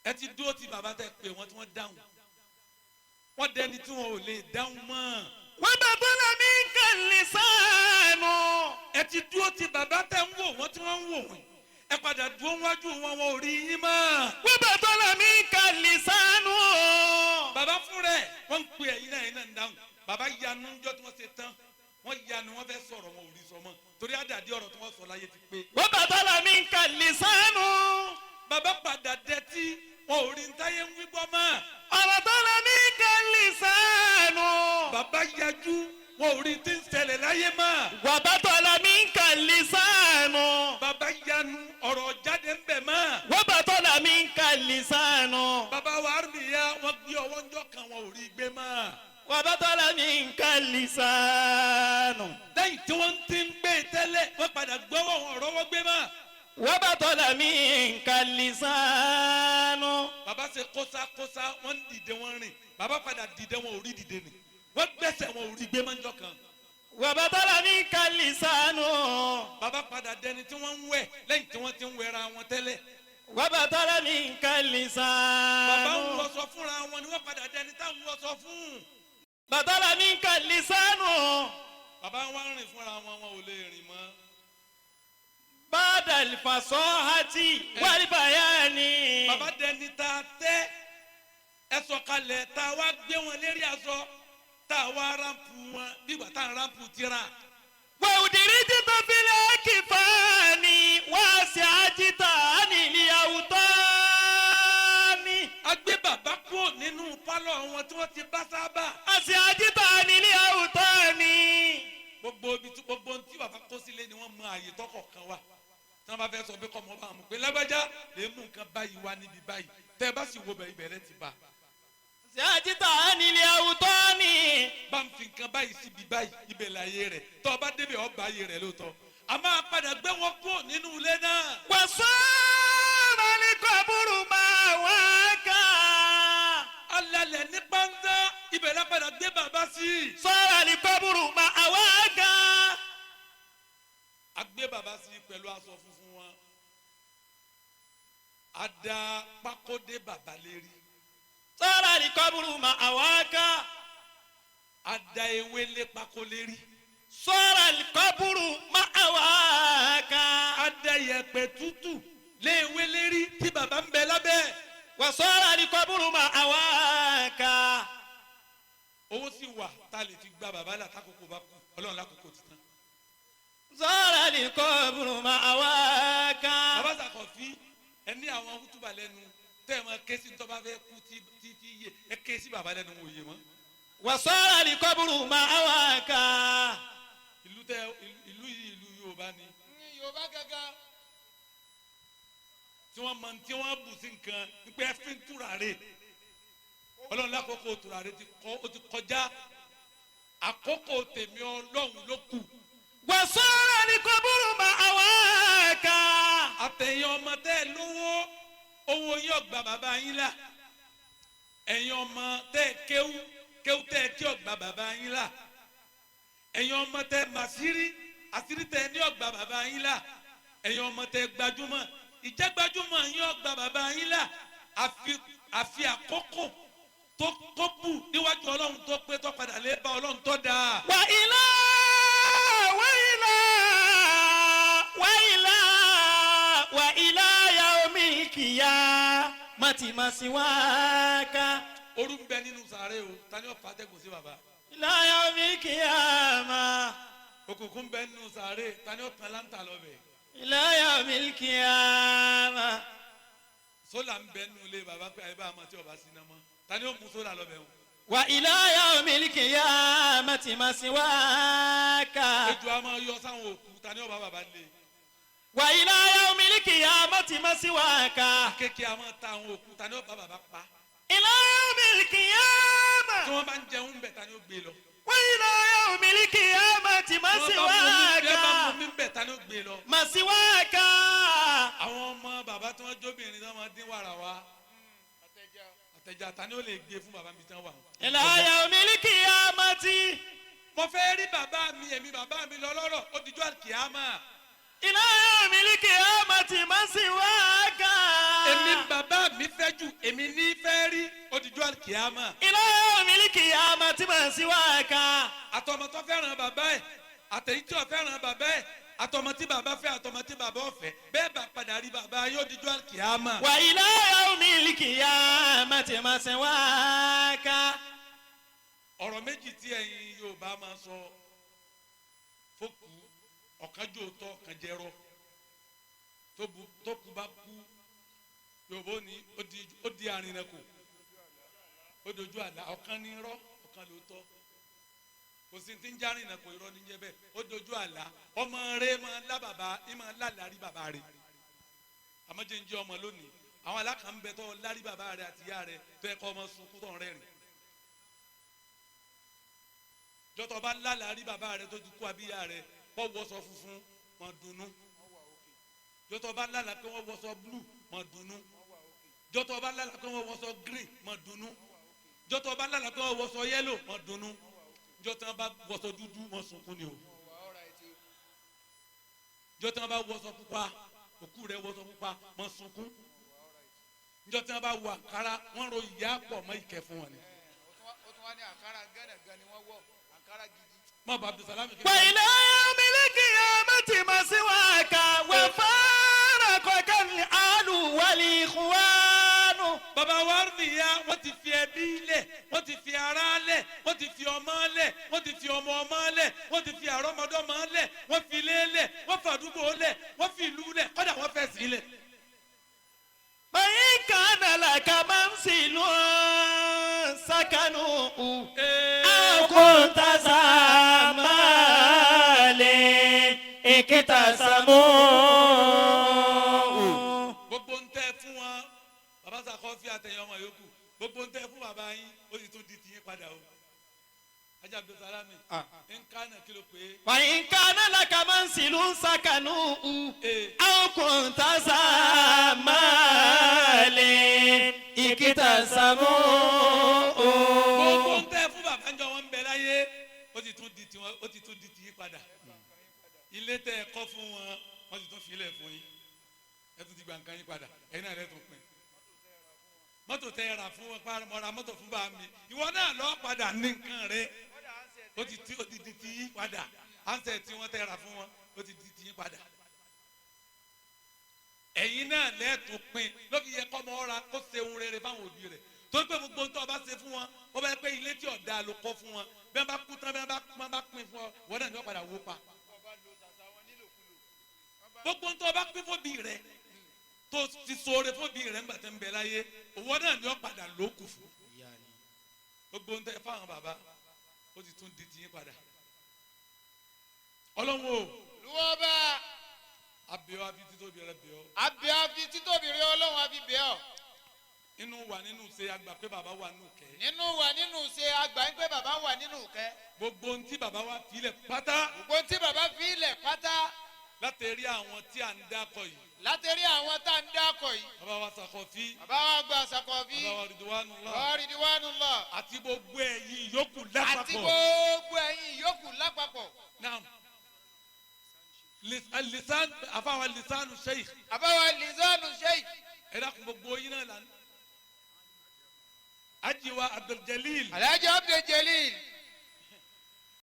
ẹ ti dúró ti bàbá tẹ pé wọ́n tí wọ́n dáhùn. Wọ́n dẹni tí wọn ò lè dáhùn mọ́. Wọ́n bàtọ̀ la mi kàlísánù. Ẹ ti dúró ti bàbá tẹ ń wò wọ́n tí wọ́n ń wò wọ́n. Ẹ padà dúró wájú wọn, wọn ò rí yín mọ́. Wọ́n bàtọ̀ la mi kàlísánù. Bàbá fún rẹ̀ wọ́n ń pe ẹ̀yin náà, ẹ̀yin náà ń dáhùn. Bàbá yanu ńjọ́ tí wọ́n ṣe tán. Wọ́n yanu, wọ́n fẹ́ sọ̀rọ̀, wọn ò rí sọ mọ́. Torí àdàdí ọ̀rọ̀ tí wọ́n sọ láyé ti pé. Wọ́n bàtọ̀ la mi kàlísánù. Bàbá padà dẹ́tí, wọn ò rí ntáyé ń wí gbọ́ mọ́. Ọ̀rọ̀ tó la mi kàlísánù. Bàbá yajú, wọn ò rí tí ń ṣẹlẹ̀ láyé mọ́. Wàbátọ̀ la mi kàlísánù. Bàbá yanu, ọ̀rọ̀ jáde ń bẹ̀ mọ́. Wàbátọ̀ la mi kàlísánù. Bàbá wa Armiya, wọ́n gbé ọwọ́ ńjọ́ kan, wọn ò rí gbé mọ́. Wàbátọ̀ la mi kàlísánù. Lẹ́yìn tí wọ́n ti ń gbé tẹ́lẹ̀, wọ́n padà gbọ́wọ́ wọn rọ́wọ́ gbé mọ́. Wàbátọ̀ la mi kàlísánù. Bàbá ṣe kósákósá, wọ́n ń dìde, wọ́n rìn. Bàbá padà dìde, wọn ò rí dìde ni. Wọ́n gbẹ́sẹ̀, wọn ò rí gbé mọ́ ńjọ́ kan. Wàbátọ̀ la mi kàlísánù. Bàbá padà dẹni tí wọ́n ń wẹ̀ lẹ́yìn tí wọ́n ti ń wẹra wọn tẹ́lẹ̀. Wàbátọ̀ la mi kàlísánù. Bàbá ń wọṣọ fúnra wọn ni wọ́n padà dẹni táwọn wọṣọ fún. Bàtọ̀ la mi kàlísánù. Bàbá wa ń rìn fúnra wọn, wọn ò lè rìn mọ́. Bàdàlì fasọ́hátì wàlíbàyánì. Bàbá dẹni tá a tẹ́ ẹ sọ̀kalẹ̀, tá a wá gbé wọn lérí aṣọ, tá a wá rámpù wọn bí ìgbà tá a rámpù tira. Wàwùdìrí títọ́ fílẹ̀ kìfàánì wá sí àjítà nílì àwùtọ́ ni. A gbé bàbá kúrò nínú pálọ̀ wọn tí wọ́n ti bá sábà. Àti àjítà nílì àwùtọ́ ni. Gbogbo ibi tí gbogbo ohun tí bàbá kó sílé ni wọ́n mọ àyè tọkọ̀ kan wà. Tí wọ́n bá fẹ́ sọ pé kọ́ mọ́ bá wọn pé lágbájá lè mú nǹkan báyìí wá níbi báyìí. Tẹ́ ẹ bá sì wo bẹ̀ ibẹ̀ ti bá. Àti àjítà nílì àwùtọ́ ni. Bá ń fi nǹkan báyìí síbi báyìí, ibẹ̀ láyé rẹ̀. Tọ́ ọ bá débẹ̀ ọ bá ayé rẹ̀ lóòótọ́. A máa padà gbé wọn kúrò nínú ilé náà. Wàsọ́ọ̀rọ̀ ní kọ́búrú máa wá ká. Alalẹ̀ ní pàǹdà, ibẹ̀ la padà gbé bàbá sí. Sọ̀rọ̀ ní kọ́búrú máa wá ká. A gbé bàbá sí pẹ̀lú aṣọ funfun wọn. A da pákó dé bàbá lérí. Sọ̀rọ̀ ní kọ́búrú máa wá ká. A da ewé lé pákó lérí. Sọ̀rọ̀ ní kọ́búrú máa wá ká. A da yẹ̀pẹ̀ tútù lé ewé lérí tí bàbá ń bẹ lábẹ́. Wàsọ́ọ̀rọ̀ ní kọ́búrú máa wá ká. Owó sì wà tá a lè fi gba bàbá là tákòókò bá kú. Ọlọ́run lákòókò ti tán. Sọ̀rọ̀ ní kọ́búrú máa wá ká. Bàbá Sàkọ́fí, ẹ ní àwọn kútùbà lẹ́nu tẹ́ ẹ máa ké sí tó bá fẹ́ kú tí tí yé ẹ ké sí bàbá lẹ́nu wò yé mọ́. Wàsọ́ọ̀rọ̀ ní kọ́búrú máa wá ká. Ìlú tẹ ìlú yìí, ìlú Yorùbá ni. Ní Yorùbá gángan. Tí wọ́n mọ tí wọ́n bù sí nǹkan nípa ẹ fi ń túrare. Ọlọ́run lákòókò túrare ti kọ́, ó ti kọjá. Àkókò tèmi Ọlọ́run ló kù. Wàsọ́ọ̀rọ̀ ní kọ́búrú máa wá ká. Àtẹ̀yìn ọmọ tẹ́ ẹ lówó, owó yín ọgbà bàbá yín là. Ẹ̀yin ọmọ tẹ́ ẹ kéwú, kéwú tẹ́ ẹ kí ọgbà bàbá yín là. Ẹ̀yin ọmọ tẹ́ ẹ màsírí, àsírí tẹ́ ẹ ní ọgbà bàbá yín là. Ẹ̀yin ọmọ tẹ́ ẹ gbajúmọ̀, ìjẹ́ gbajúmọ̀ yín ọgbà bàbá yín là. Àfi àkókò tó tó bù níwájú Ọlọ́run tó pé tó padà lé bá Ọlọ́run tó dáa. Wà ilá wà ilá wà Wa ila yaumil qiyamati masiwaka. Orú ń bẹ nínú sàárè o, ta ni ó fà tẹ́gùn sí bàbá? Ila yaumil qiyama. Òkùnkùn ń bẹ nínú sàárè, ta ni ó tan láńtà lọ́bẹ̀? Ila yaumil qiyama. Sólà ń bẹ nínú ilé bàbá pé àyè bá a mọ̀ tí ọba sí iná mọ́, ta ni ó mú sólà lọ́bẹ̀ o? Wa ila yaumil qiyamati masiwaka. Ejò a máa yọ sáwọn òkú, ta ni ó bá bàbá lé? Wa ila yaumil qiyamati masiwaka. Kéèké a máa ta àwọn òkú, ta ni ó bá bàbá pa? Ila yaumil qiyama. Tí wọ́n bá ń jẹun bẹ̀, ta ni ó gbé lọ? Wa ila yaumil qiyamati Tí wọ́n bá mú mi bẹ̀, ta ni ó gbé lọ? Masiwaka. Àwọn ọmọ bàbá tí wọ́n jóbìnrin tí wọ́n máa dín wàrà wa, àtẹ̀já, ta ni ó lè gbé fún bàbá mi tí wọ́n wà? Ila yaumil qiyamati. Mo fẹ́ rí bàbá mi, èmi bàbá mi lọ lọ́rọ̀, ó dijọ́ àkìyámà. Ila yaumil qiyamati masiwaka. Èmi bàbá mi fẹ́ jù, èmi ní fẹ́ rí, ó dijọ́ àkìyámà. Ila yaumil qiyamati masiwaka. Àtọmọ tó fẹ́ràn bàbá ẹ̀, àtẹ̀yí tí ò fẹ́ràn bàbá ẹ̀, àtọmọ tí bàbá fẹ́, àtọmọ tí bàbá ò fẹ́, bẹ́ẹ̀ bá padà rí bàbá yóò dijọ́ àkìyámà. Wa ila yaumil qiyamati masiwaka. Ọ̀rọ̀ méjì tí ẹ̀yin Yorùbá máa sọ fókù, ọ̀kan jòótọ́, ọ̀kan jẹ́rọ́. Tó kú bá kú, Yorùbá ní ó di arìnrìnkò, ó dojú àlá. Ọ̀kan ní irọ́, ọ̀kan lóòótọ́. Kò sí ti ń já arìnrìnkò, irọ́ ní jẹ́ bẹ́ẹ̀. Ó dojú àlá. Ọmọ rẹ̀ máa lá bàbá, ẹ máa lálàrí bàbá rẹ̀. Àmọ́ jẹ́ ń jẹ́ ọmọ lónìí, àwọn alákàn bẹ tó lárí bàbá rẹ̀ àti ìyá rẹ̀ tó yẹ kọ́ ọmọ sunkún tó ń rẹ́rìn. Jọtọ bá lálàrí bàbá rẹ tó ti kú abíyá rẹ, kọ́ wọṣọ funfun, máa dunnú. Jọtọ bá lálàá pé wọ́n wọṣọ blue, máa dunnú. Jọtọ bá lálàá pé wọ́n wọṣọ green, máa dunnú. Jọtọ bá lálàá pé wọ́n wọṣọ yellow, máa dunnú. Jọtọ bá wọṣọ dúdú, máa sunkún ni o. Jọtọ bá wọṣọ pupa, òkú rẹ wọṣọ pupa, máa sunkún. Jọtọ bá wọ àǹkárá, wọ́n ro ìyá pọ̀ mọ́ ìkẹ́ fún wọn ni. Mọ bá Abdulsalam. Wa ila yaumil qiyamati masiwaka wa faraqaka al-ahlu wal ikhwanu. Bàbá wa nìyá, wọ́n ti fi ẹbí lẹ̀, wọ́n ti fi ara lẹ̀, wọ́n ti fi ọmọ lẹ̀, wọ́n ti fi ọmọ ọmọ lẹ̀, wọ́n ti fi àrọ́mọdọ́mọ lẹ̀, wọ́n fi ilé lẹ̀, wọ́n fàdúgbò lẹ̀, wọ́n fi ìlú lẹ̀, kọ́dà wọ́n fẹ́ sí lẹ̀. Fa in kana laka manzilun sakanu. Aw kunta za malin iktasamu. Gbogbo ń tẹ́ fún wọn, bàbá Sàkọ́fì àtẹ̀yìn ọmọ yòókù, gbogbo ń tẹ́ fún bàbá yín, ó sì tún di tiyín padà o. Ajá Abdulsalami, nǹkan náà kí ló pé? Fa in kana laka manzilun sakanu. Aw kunta za malin iktasamu. Gbogbo ń tẹ́ fún bàbá ń jọ wọn ń bẹ láyé, ó sì tún di tiwọn, ó ti tún di tiyín padà. Ilé tẹ́ ẹ kọ́ fún wọn, wọ́n sì tún filẹ̀ fún yín. Ẹ tún ti gba nǹkan yín padà, ẹ̀yin náà lẹ tún pín. Mọ́tò tẹ́ ẹ rà fún wọn, mo ra mọ́tò fún bá mi, ìwọ náà lọ padà ní nǹkan rẹ. Ó ti di tiyín padà. Ansẹ̀ tí wọ́n tẹ́ ra fún wọn, ó ti di tiyín padà. Ẹ̀yin náà lẹ́ẹ̀tún pín. Lókè yẹ kọ́ ọmọ ọ̀ra kó ṣe ohun rere fáwọn òbí rẹ̀. Torí pé gbogbo ohun tó o bá ṣe fún wọn, wọ́n bá yẹ pé ilé tí ọ̀dà ló kọ́ fún wọn, bí wọ́n bá kú tán, bí wọ́n bá pín fún ọ, wọ́n náà ní wọ́n padà wó pa. Gbogbo ohun tó o bá pín fún òbí rẹ̀, tó ti ṣoore fún òbí rẹ̀ ńgbà tẹ́ ń bẹ láyé, òwò náà ní wọ́n padà ló kù fún. Gbogbo ohun tẹ́ fáwọn bàbá, ó ti tún di tiyín padà. Ọlọ́run o. Lúwọ́ bá. Abẹ́ọ́ àfi títóbi rẹ bẹ́ọ́. Abẹ́ọ́ àfi títóbi rẹ Ọlọ́run àfi bẹ́ọ́. Inú wa nínú ṣe àgbà pé bàbá wà nínú kẹ́. Nínú wa nínú ṣe àgbà pé bàbá wà nínú kẹ́. Gbogbo ohun tí bàbá wa filẹ̀ pátá. Gbogbo ohun tí bàbá filẹ̀ pátá. Látẹ̀rí àwọn tí à ń dákọ̀ yìí. Látẹ̀rí àwọn tá à ń dákọ̀ yìí. Bàbá wa Sàkọ́fí. Bàbá wa gba Sàkọ́fí. Bàbá wa Ridwanullah. Bàbá Ridwanullah. Àti gbogbo ẹ̀yin yòókù lápapọ̀. Àti gbogbo ẹ̀yin yòókù lápapọ̀. Naam. Lisan àfàwà lisanu sheikh. Àfàwà lisanu sheikh. Ẹ dákun gbogbo yín náà lánàá. Ajiwa Abdul Jalil. Alhaji Abdul Jalil.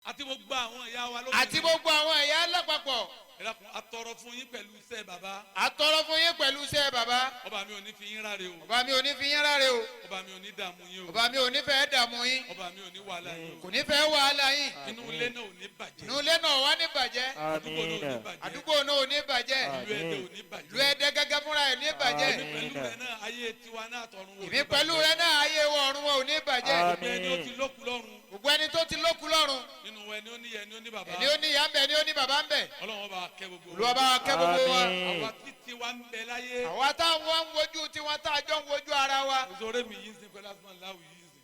Àti gbogbo àwọn ìyá wa lóbìnrin. Àti gbogbo àwọn ìyá lápapọ̀. Ẹ dákun, atọrọ fún yín pẹ̀lú iṣẹ́ bàbá. Àtọrọ fún yín pẹ̀lú iṣẹ́ bàbá. Ọba mi ò ní fi yín ráre o. Ọba mi ò ní fi yín ráre o. Ọba mi ò ní dààmú yín o. Ọba mi ò ní fẹ́ dààmú yín. Ọba mi ò ní wàhálà yín o. Kò ní fẹ́ wàhálà yín. Inú ilé náà ò ní bàjẹ́. Inú ilé náà wà ní bàjẹ́. Àdúgbò náà ò ní bàjẹ́. Àdúgbò náà ò ní bàjẹ́. Ìlú Ẹdẹ ò ní bàjẹ́. Ìlú Ẹdẹ gẹ́gẹ́ fúnra ẹ̀ ní bàjẹ́. Èmi pẹ̀lú rẹ náà ayé tiwa náà tọ̀run wò. Èmi pẹ̀lú rẹ náà ayé wọ ọ̀run wọn ò ní bàjẹ́. Gbogbo ẹni ó ti lókun lọ́run. Gbogbo ẹni tó ti lókun lọ́run. Nínú ẹni ó ní ìyá, ẹni ó ní bàbá. Ẹni ó ní ìyá ń bẹ, ẹni ó ní bàbá ń bẹ. Ọlọ́run ọba kẹ́ gbogbo wa. Olúwa bá wa kẹ́ gbogbo wa. Àwa títí wa ń bẹ láyé. Àwa táwọn ń wojú tiwọn tá a jọ ń wojú ara wa. Òṣèré mi yìí ń sin pẹ̀lú asman láwù yìí ń sin.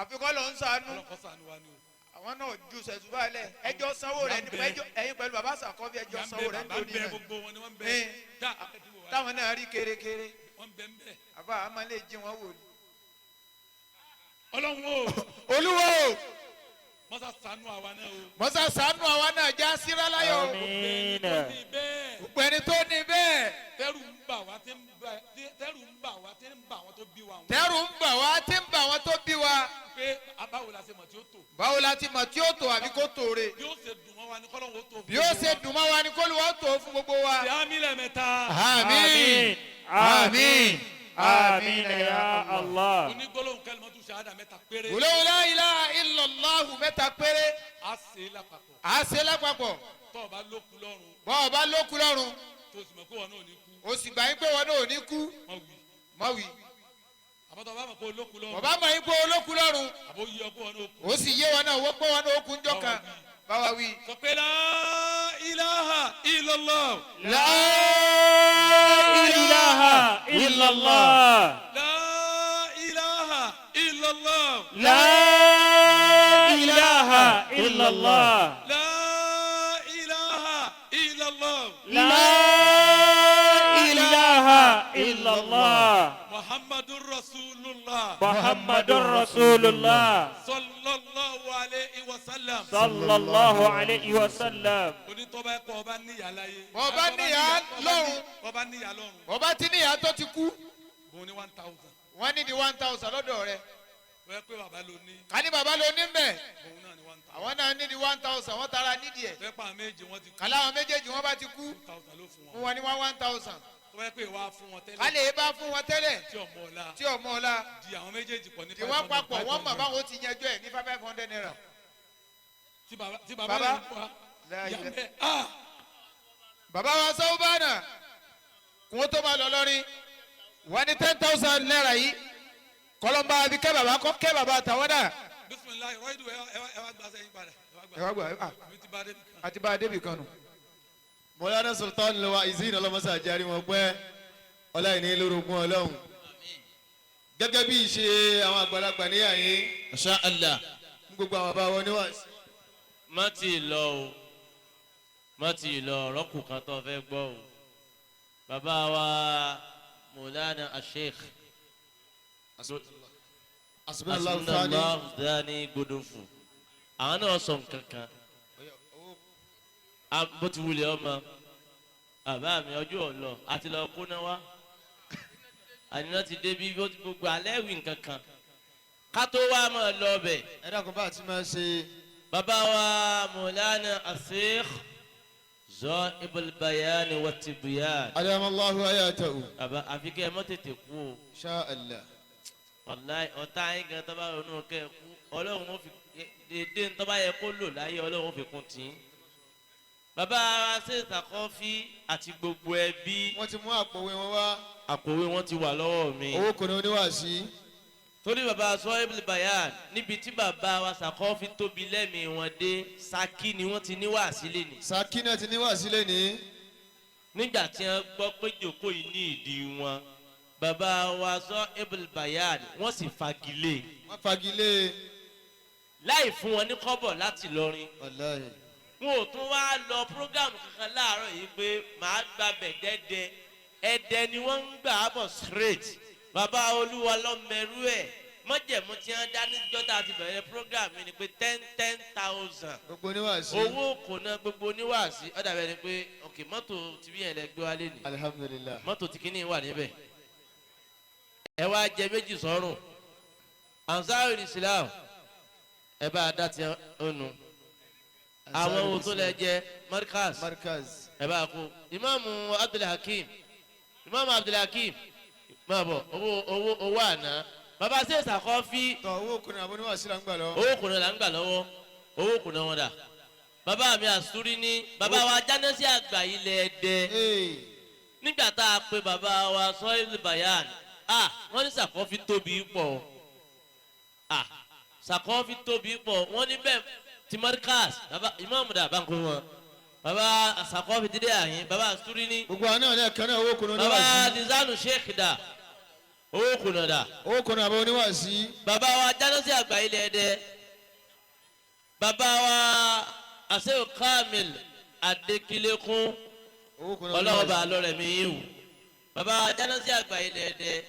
Àfikọ́ ló ń ṣàánú. Ọlọ́kọ́ ṣàánú wa ni o. Àwọn náà ju sẹ̀sù báyìí lẹ̀. Ẹjọ́ sanwó rẹ̀ ní ẹ̀yin pẹ̀lú bàbá Sàkọ́fì ẹjọ́ sanwó rẹ̀ nítorí náà. náà. Gbogbo wọn ni wọ́n ń bẹ. Táwọn náà rí kérékéré. Wọ́n ń bẹ ń bẹ. Àbá àmọ́ lè jí wọn wò ni. Ọlọ́run o. Olúwa o. Mọ́sá ṣàánú àwa náà o. Mọ́sá ṣàánú àwa náà já síra láyọ̀. Gbogbo ẹni tó ní bẹ́ẹ̀. Tẹ́rù ń bà wá tí ń bà wá tí ń bà wọ́n tó bí wa. Tẹ́rù ń bà wá tí ń bà wọ́n tó bí wa. Pé báwo la ṣe mọ̀ tí ó tò. Báwo la ti mọ̀ tí ó tò àbí kó tòore. Bí ó ṣe dùn mọ́ wa ni kọ́lọ́hún ó tó fún Bí ó ṣe dùn mọ́ wa ni kọ́lọ́hún ó tó fún gbogbo wa. Ṣé àmín lẹ́ẹ̀mẹ́ta. Àmín. Àmín. Àmín ya Allah. Onígbólóhùn kalimatu ṣahada mẹ́ta péré. Gbólóhùn la ilaha illallahu mẹ́ta péré. A ṣe lápapọ̀. A ṣe lápapọ̀. Tọ́ ọ bá lókun lọ́run. Bọ́ ọ bá lókun lọ́run. Tó o sì mọ̀ pé wọn náà ò ní kú. O sì gbà yín pé wọn náà ò ní kú. Má wí. Má wí. Àbọ̀tọ̀ bá mọ̀ pé olókun lọ́run. Bàbá mọ̀ yín pé olókun lọ́run. Àbó yí ọ pé wọn náà kú. O sì yé wọn náà wọ́n pé wọn náà ó kú ńjọ́ kan. Báwa wí. Sọ pé la ilaha illallah. La ilaha illallah. La ilaha illallah. La ilaha illallah. La ilaha illallah. La ilaha illallah. Muhammadur Rasulullah. Muhammadur Rasulullah. Sallallahu alayhi wa sallam. Sallallahu alayhi wa sallam. Onítọ́ba ẹ̀kọ́ ọba níyà láyé. Ọba níyà lọ́run. Ọba níyà lọ́run. Ọba ti níyà tó ti kú. Bùn ní 1,000. Wọ́n ní di 1,000 lọ́dọ̀ rẹ̀. Wọ́n pé bàbá ló ní. Ká ní bàbá ló ní mbẹ̀. Bùn náà ní 1,000. Àwọn náà ní di 1,000 wọ́n tara nídìí ẹ̀. Tẹ́pà méje wọ́n ti kú. Kàlá àwọn méjèèjì wọ́n bá ti kú. 2,000 ló fún wọn. Fún wọn ní 1,000. Tó bá yẹ pé wàá fún wọn tẹ́lẹ̀. Ká lè bá fún wọn tẹ́lẹ̀. Tí ọmọ ọ̀la. Tí ọmọ ọ̀la. Di àwọn méjèèjì pọ̀ ní 500. Di wọ́n papọ̀ wọ́n mọ̀ báwọn ó ti yanjú ẹ̀ ní 500 naira. Tí bàbá rẹ̀ ń pa. Bàbá wa sọ́wọ́ bá nà. Kún tó máa lọ lọ́rin. Wọ́n ní 10,000 naira yìí. Kọlọmba àbí kẹ́ bàbá kọ́ kẹ́ bàbá àtàwọn náà. Bisimilayi rọ́ìdù ẹ wá gba sẹ́yìn padà. Ẹ wá gbà àti bá a débi kan nù. Mọ̀lánà Sultan lọ́wọ́ ìzín ọlọ́mọṣà járí wọn pẹ́ ọláìní lórogún ọlọ́run. Gẹ́gẹ́ bí ìṣe àwọn àgbàlagbà níyà yín. Masha Allah. Ní gbogbo àwọn bàbá wọn níwájú. Má ti lọ o, má ti lọ ọ̀rọ̀ kù kan tó fẹ́ gbọ́ o. Bàbá wa Mọ̀lánà Sheikh Asúnàlá Dání Gbódòfò àwọn náà sọ nǹkan kan bó ti wulẹ̀ ọmọ bàbá mi ọjọ́ ọ̀lọ́ àti lọ kóná wá àníná ti dé bí gbogbo alẹ́ wí nǹkan kan ká tó wá máa lọ ọbẹ̀. Ẹ dákun bá a ti máa ṣe. Bàbá wa Mọ̀lánà Sheikh Zahibul Bayani wa Tibyan. Adamallahu hayatahu. Bàbá àfi kẹ́ ẹ mọ́ tètè kú o. Insha Allah. Wàláì ọ̀tá yín gan tó bá ronú kẹ́ ẹ kú ọlọ́run ó fi dédé tó bá yẹ kó lò láyé ọlọ́run ó fi kún tì í. Bàbá wa ṣe Sàkọ́fí àti gbogbo ẹbí. Wọ́n ti mú àpòwé wọn wá. Àpòwé wọn ti wà lọ́wọ́ mi. Owó kò ní oníwàásí. Torí bàbá Zahibul Bayan níbi tí bàbá wa Sàkọ́fí tóbi lẹ́mìí wọn dé Ṣakí ni wọ́n ti ní wàásí lẹ́ni. Ṣakí náà ti ní wàásí lẹ́ni. Nígbà tí wọ́n gbọ́ pé jòkó yìí ní ìdí wọn bàbá wa Zahibul Bayan wọ́n sì fagilé. Wọ́n fagilé. Láì fún wọn ní kọ́bọ̀ láti lọrin. Wàláhì. Wọn ò tún wá lọ prógámù kankan láàárọ̀ yìí pé màá gba bẹ̀dẹ́dẹ ẹ̀dẹ ni wọ́n ń gbà á bọ̀ straight. Bàbá olúwa lọ́mẹrú ẹ̀ mọ́jẹ̀mú tí wọ́n dá níjọ́ tá a ti bẹ̀rẹ̀ prógámù ni pé 10,000. Gbogbo oníwàásí. Owó kò ná gbogbo oníwàásí ó dàbẹ̀ ni pé ok mọ́tò tìbí yẹn lẹ gbé wálé ni. Alhamdulillah. Mọ́tò tí kìíní wà níbẹ̀. Ẹ wá jẹ méjì sọ́rùn. Ansarul Islam ẹ bá a dá ti ọnu. Àwọn owó tó lẹ jẹ Markaz. Markaz. Ẹ bá kú Imaamu Abdulhakeem, Imaamu Abdulhakeem, máa bọ̀. Owó owó owó àná bàbá ṣe ṣàkọ́fí. Tọ owó kùnà àbọ̀ níwájú là ń gbà lọ. Owó kùnà là ń gbà lọ́wọ́, owó kùnà wọn dà. Bàbá mi àsúrí ní bàbá wa jánẹ́sí àgbà ilẹ̀ Ẹdẹ. Nígbà tá a pe bàbá wa sọ́yìn bayan, ah, wọ́n ní ṣàkọ́fí tóbi pọ̀, ah, ṣàkọ́fí tóbi pọ̀. Wọ́n ní bẹ́ẹ̀ ti Markaz. Bàbá ìmáàmù dà, bá ń kó wọn. Bàbá ṣàkọ́fí ti dé àyín, bàbá àsúrí ní. Gbogbo àwọn náà lẹ́ẹ̀kan náà, owó kùnà Bàbá oníwàásí. Dizanu Sheikh dà, owó kùnà dà. Owó kùnà àbọ̀ oníwàásí. Bàbá wa jánẹ́sí àgbà ilẹ̀ Ẹdẹ, bàbá wa àṣẹ Kamil Adékílékún. Owó kùnà. Ọlọ́wọ́ bá lọ́rẹ̀ mi yín wò. Bàbá wa jánẹ́sí àgbà ilẹ̀ Ẹdẹ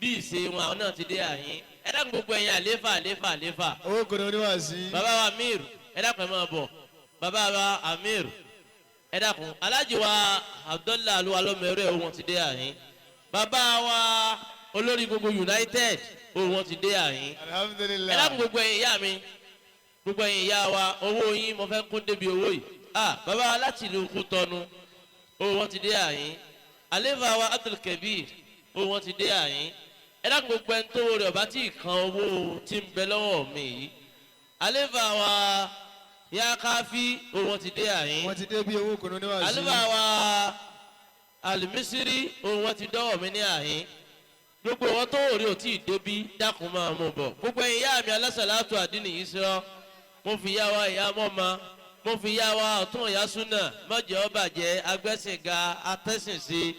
bí ìṣe wọn, àwọn náà ti dé àyín. Ẹ dákun, gbogbo ẹ̀yin àléfà, àléfà, àléfà. Owó kùnà oníwàásí. Bàbá wa Amir, ẹ dákun, ẹ máa bọ̀. Bàbá wa Amir, ẹ dákun. Alájì wa Abdullahi Aluwalomere, wọn ti dé àyín. Bàbá wa olórí gbogbo United, wọn ti dé àyín. Alhamdulilayi. Ẹ dákun, gbogbo ẹ̀yin ìyá mi, gbogbo ẹ̀yin ìyá wa, owó yín mo fẹ́ kó débi owó yìí. Ah, bàbá wa láti ìlú Kútọ́nù, owó wọn ti dé àyín. Àléfà wa Abdulkabir, owó wọn ti dé àyín. Ẹ dákun, gbogbo ẹni tó rẹ̀ ọba tí ì kan owó tí ń bẹ lọ́wọ́ mi yìí, àléfà wa yá káfí, owó wọn ti dé àyín. Wọ́n ti dé bí owó kùnà oníwàásí. Àléfà wa Alimisiri, owó wọn ti dọ́wọ́ mi ní àyín. Gbogbo wọn tó rí ò tí ì débí, dákun, máa mú bọ̀. Gbogbo ẹ̀yin ìyá mi alásàlátù àdínì yìí sọ, mo fi yá wa ìyá mọ́ ma, mo fi yá wa ọ̀tún ìyá súnà mọ̀jẹ̀ ọ̀bàjẹ́ agbẹ́sìnga atẹ́sìnsí.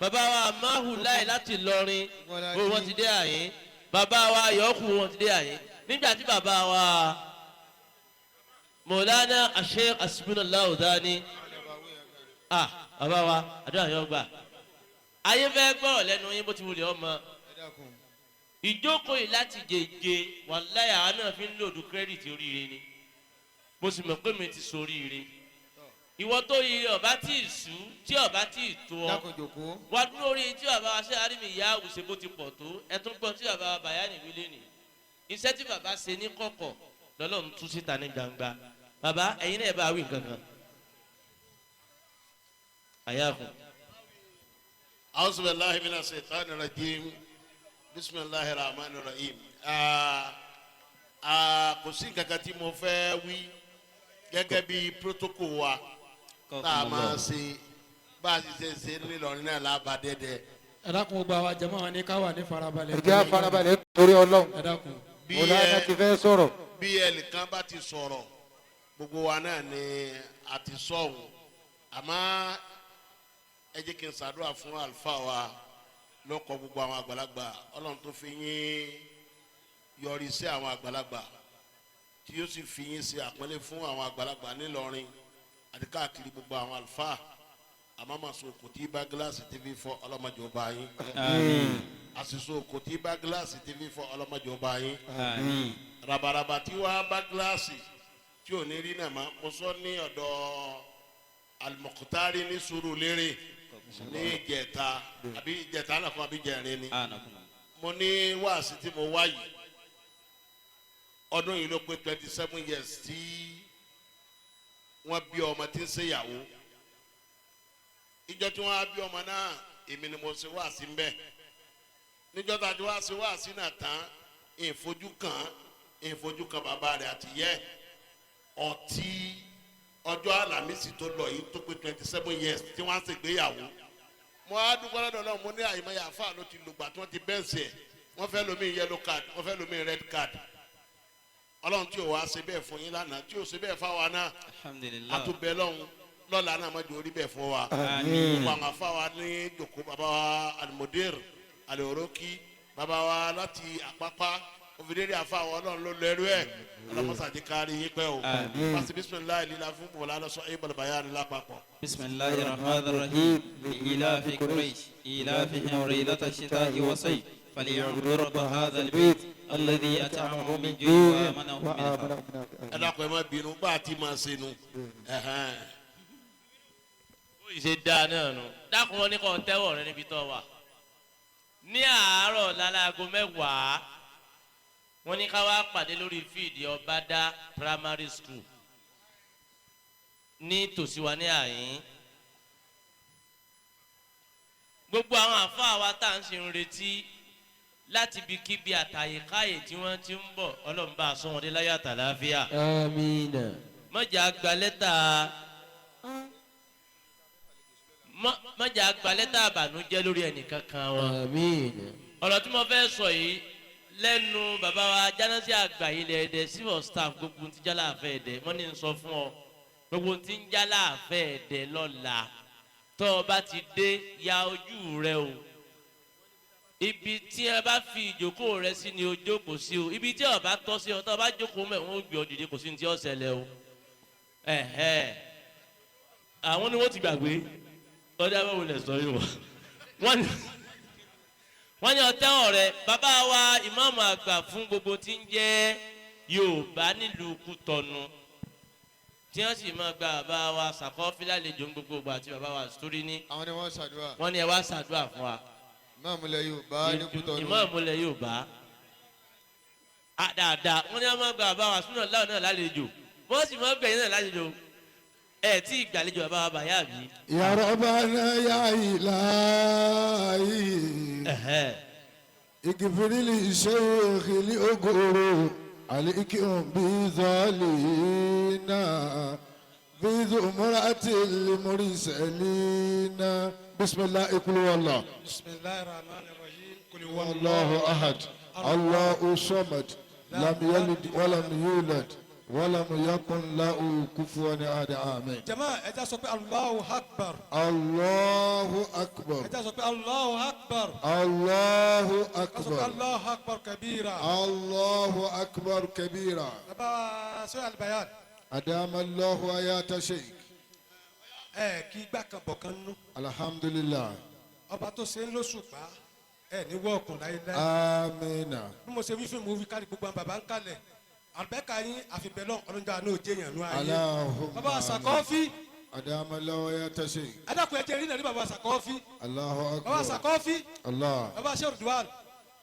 Bàbá wa mahu láì láti lọrin, owó wọn ti dé àyín. Bàbá wa yọ̀ọ́kù, wọn ti dé àyín. Nígbà tí bàbá wa Mọ̀lánà Sheikh Asbunallahu Dani, ah, bàbá wa, àdúrà yóò gbà. Ayé fẹ́ gbọ́ lẹ́nu yín bó ti wulẹ̀ ọmọ ìjókòó yìí láti jèjè. Wàláyà, àwọn náà fi ń lòdù credit oríire ni. Mo sì mọ̀ pé mi ti soríire. Ìwọ tó yire ọba tí ì sú, tí ọba tí ì tó ọ, Dákun, jòkó. wá dúró orí tí bàbá wa ṣe àrími ìyá àwùṣe bó ti pọ̀ tó. Ẹ tún gbọ́ tí bàbá wa bàyá nìwí lé nì. Iṣẹ́ tí bàbá ṣe ní kọ̀kọ̀ lọ́lọ́run tú síta ní gbangba. Bàbá, ẹ̀yin náà bá wí nǹkan kan. Àyàkùn. أعوذ بالله من الشيطان الرجيم، بسم الله الرحمن الرحيم. Kò sí nǹkan kan tí mo fẹ́ wí gẹ́gẹ́ bí protocol wa tá a máa ṣe, bá a ti ṣe ṣe nílọrin náà lábàdẹ́dẹ́. Ẹ dákun, gbogbo àwa jama wa ní ká wà ní farabalẹ̀. Ẹ jẹ́ á farabalẹ̀ torí Ọlọ́run. Ẹ dákun. Bí Mọ̀lánà ẹ ti fẹ́ sọ̀rọ̀. Bí ẹnìkan bá ti sọ̀rọ̀, gbogbo wa náà ni a ti sọ̀hún. Àmọ́ ẹ jẹ́ kí n ṣàdúrà fún àlùfáà wa lọ́kọ̀ gbogbo àwọn àgbàlagbà. Ọlọ́run tó fi yín yọrí sí àwọn àgbàlagbà, tí yóò sì fi yín ṣe àpọ́nlé fún àwọn àgbàlagbà nílọrin àti káàkiri gbogbo àwọn àlùfáà. Àmọ́ màá kò tí bá gíláàsì tí fi fọ́, ọlọ́mọdé ọba yín. Àṣìṣe kò tí bá gíláàsì tí fi fọ́, ọlọ́mọdé ọba yín. Rabaraba tí wàá bá gíláàsì tí ò ní rí náà mọ́. Mo sọ ní ọ̀dọ̀ Alimọ̀kútárì ní Sùúrùlérè ní ìjẹta, àbí ìjẹta náà fún àbí ìjẹrin ni. Mo ní wáàsí tí mo wá yìí, ọdún yìí ló pé 27 years tí wọ́n bí ọmọ tí ń ṣèyàwó. Ìjọ tí wọ́n á bí ọmọ náà, èmi ni mo ṣe wáàsí mbẹ́. Níjọ́ tá a ti wá ṣe wáàsí náà tán, ìfojú kan ìfojú kan bàbá rẹ̀ àti yẹ ọtí. Ọjọ́ Àlàmísì tó lọ yìí tó pé 27 years tí wọ́n á ṣègbéyàwó. Mo á dúpẹ́ lọ́dọ̀ náà. Mo ní àyìnbáyà àfáà ló ti lùgbà tí wọ́n ti bẹ́ǹsì ẹ̀. Wọ́n fẹ́ lomi yellow card, wọ́n fẹ́ lomi red card. Ọlọ́run tí ò wá ṣe bẹ́ẹ̀ fún yín lánàá, tí ò ṣe bẹ́ẹ̀ fáwa náà, Alhamdulillah. àtúbẹ̀ lọ́hùn lọ́la náà má jẹ́ orí bẹ́ẹ̀ fún wa. Àmín. Gbogbo àwọn afáwa ní jòkó, bàbá wa Alimodir Aloroki, bàbá wa láti Àpápá òfìdérí, àfáwa, Ọlọ́run ló lẹ́rú ẹ̀. Ọlọ́mọsàdé kárí yín pẹ́ o. Àmín. Pàṣẹ bisimilayi lílá fún bọ̀lá lọ́sọ ayé bọ̀lá ní lápapọ̀. بسم الله الرحمن الرحيم، لإيلاف قريش إيلافهم رحلة الشتاء والصيف فليعبدوا رب هذا البيت الذي أطعمهم من جوع وآمنهم من خوف. Ẹ dákun, ẹ má bínú, bá a ti máa ṣe nu. Ẹ̀hẹ́n. Bó ṣe dáa náà nù. Dákun, wọn ní kò tẹ́wọ̀ rẹ níbi tó wà. Ní àárọ̀ lálago 10, wọ́n ní ká wá pàdé lórí field Ọbadá Primary School. ní tòsí wa ní àyín. Gbogbo àwọn àfáà wa tá à ń ṣe ń retí láti ibikíbi àtàyèkáyè tí wọ́n ti ń bọ̀, Ọlọ́run bá a sọ wọn dé láyọ̀ àtàlàáfíà. Àmín. Mọ̀jà gba lẹ́tà, mọ̀jà gba lẹ́tà àbànújẹ́ lórí ẹnìkankan wọn. Àmín. Ọ̀rọ̀ tí mo fẹ́ sọ yìí lẹ́nu bàbá wa jánásí àgbà ilẹ̀ Ẹdẹ, chief of staff, gbogbo ti jálá àfẹ́ Ẹdẹ, wọ́n ní n sọ fún ọ, gbogbo ti ń jálá àfẹ́ Ẹdẹ lọ́la, tọ́ ọ bá ti dé, ya ojú rẹ o. Ibi tí ẹ bá fi ìjókòó rẹ sí ni o jókòó sí o. Ibi tí o bá tọ́ sí ọ, tọ́ ọ bá jókòó mẹ́, wọ́n ó gbé ọ dìde, kò sí ní tí ó ṣẹlẹ̀ o. Ẹ̀hẹ́, àwọn ni wọ́n ti gbàgbé ọdẹ abẹ́wò lẹ̀ sọ yìí wọ́n ní ọtẹ́ ọ̀rẹ́ bàbá wa ìmáàmù àgbà fún gbogbo tí ń jẹ́ Yorùbá nílùú Kútọ̀nù, tí wọ́n sì máa gba bàbá wa Sàkọ́fí lálejò gbogbo ìgbà àti bàbá wa sórí ní. Àwọn ni wọ́n ṣàdúrà. Wọ́n ní ẹ wá ṣàdúrà fún wa. Ìmáàmù ilẹ̀ Yorùbá ní Kútọ̀nù. Ìmáàmù ilẹ̀ Yorùbá dáadáa, wọ́n ní wọ́n máa gba bàbá wa súnà láwọn náà lálejò, wọ́n sì máa gbẹ̀yìn náà lálejò. Ẹ tí ìgbàlejò bàbá wa bàyá mi. Ya Rabbana ya Ilahi igfirili sheikhi li ogoro alikim bi zalina bi zumrati li mursalina. Bismillah kul wallah. Bismillahir rahmanir rahim. Kul wallahu ahad Allahu samad lam yalid walam yulad walam yakun lahu kufuwan ahad. Amen. Jama, ẹ já sọ pé Allahu Akbar. Allahu Akbar. Ẹ já sọ pé Allahu Akbar. Allahu Ẹ sọ pé Akbar. Allahu Akbar kabira. Allahu Akbar kabira. Bàbá sọ Albayan. Adama Allahu ayata sheikh. Ẹ kí igbá kan bọ̀ kan nú. Alhamdulillah. Ọba tó ṣe ń lóṣùpá ẹ ní wọ́ọ̀kùn láéláé. Amina. Bí mo ṣe wí fún mi, mo wí kárí gbogbo àwọn bàbá ń kalẹ̀. Àlùbẹ́ka yín àfibẹ́lọ́ ọlọ́njà náà jẹ́ èèyàn nú ayé. Allahumma. Bàbá Sàkọ́fí. Adama Allahu ayata sheikh. Ẹ dákun, ẹ jẹ́ rí nàrí bàbá Sàkọ́fí. Allahu Akbar. Bàbá Sàkọ́fí. Allah. Bàbá Sẹ́rùdùwàn,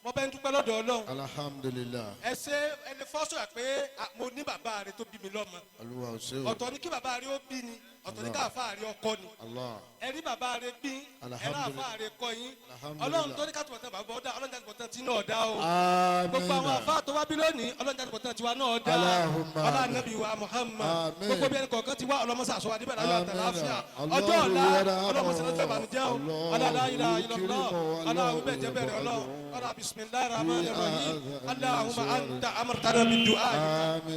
mo bẹ́ ń dúpẹ́ lọ́dọ̀ Ọlọ́run. Alhamdulillah. Ẹ ṣe ẹni fọ́sọ̀ pé mo ní bàbá rẹ tó bí mi lọ́mọ. Olúwa ò ṣe o. Ọ̀tọ̀ ni kí bàbá rẹ ó bí ni, ọ̀tọ̀ ni káàfà rẹ ọkọ ni. Allah. Ẹ rí bàbá rẹ bí, ẹ rí àfà rẹ kọ yín. Ọlọ́run tó ní ká tùbọ̀tán bàbá ọ̀dà, Ọlọ́run jáde bọ̀tán tí náà dá o. Gbogbo àwọn àfà tó wá bí lónìí, Ọlọ́run jáde bọ̀tán tiwa náà dá. Ọlá Ànábì wa Muhammad. Gbogbo bí ẹnì kọ̀ọ̀kan ti wá, ọlọ́mọṣà sọ adébẹ̀ láyọ̀ àtàláfíà. Ọjọ́ ọ̀la ọlọ́mọṣà lọ́jọ́ ìbànújẹ́ o. Ọlá la ilaha illallah. Ọlá wíbẹ̀ jẹ́ bẹ̀rẹ̀ Ọlọ́run. Ọlá bismillahir rahmanir rahim. Allahumma anta amartana bid-du'a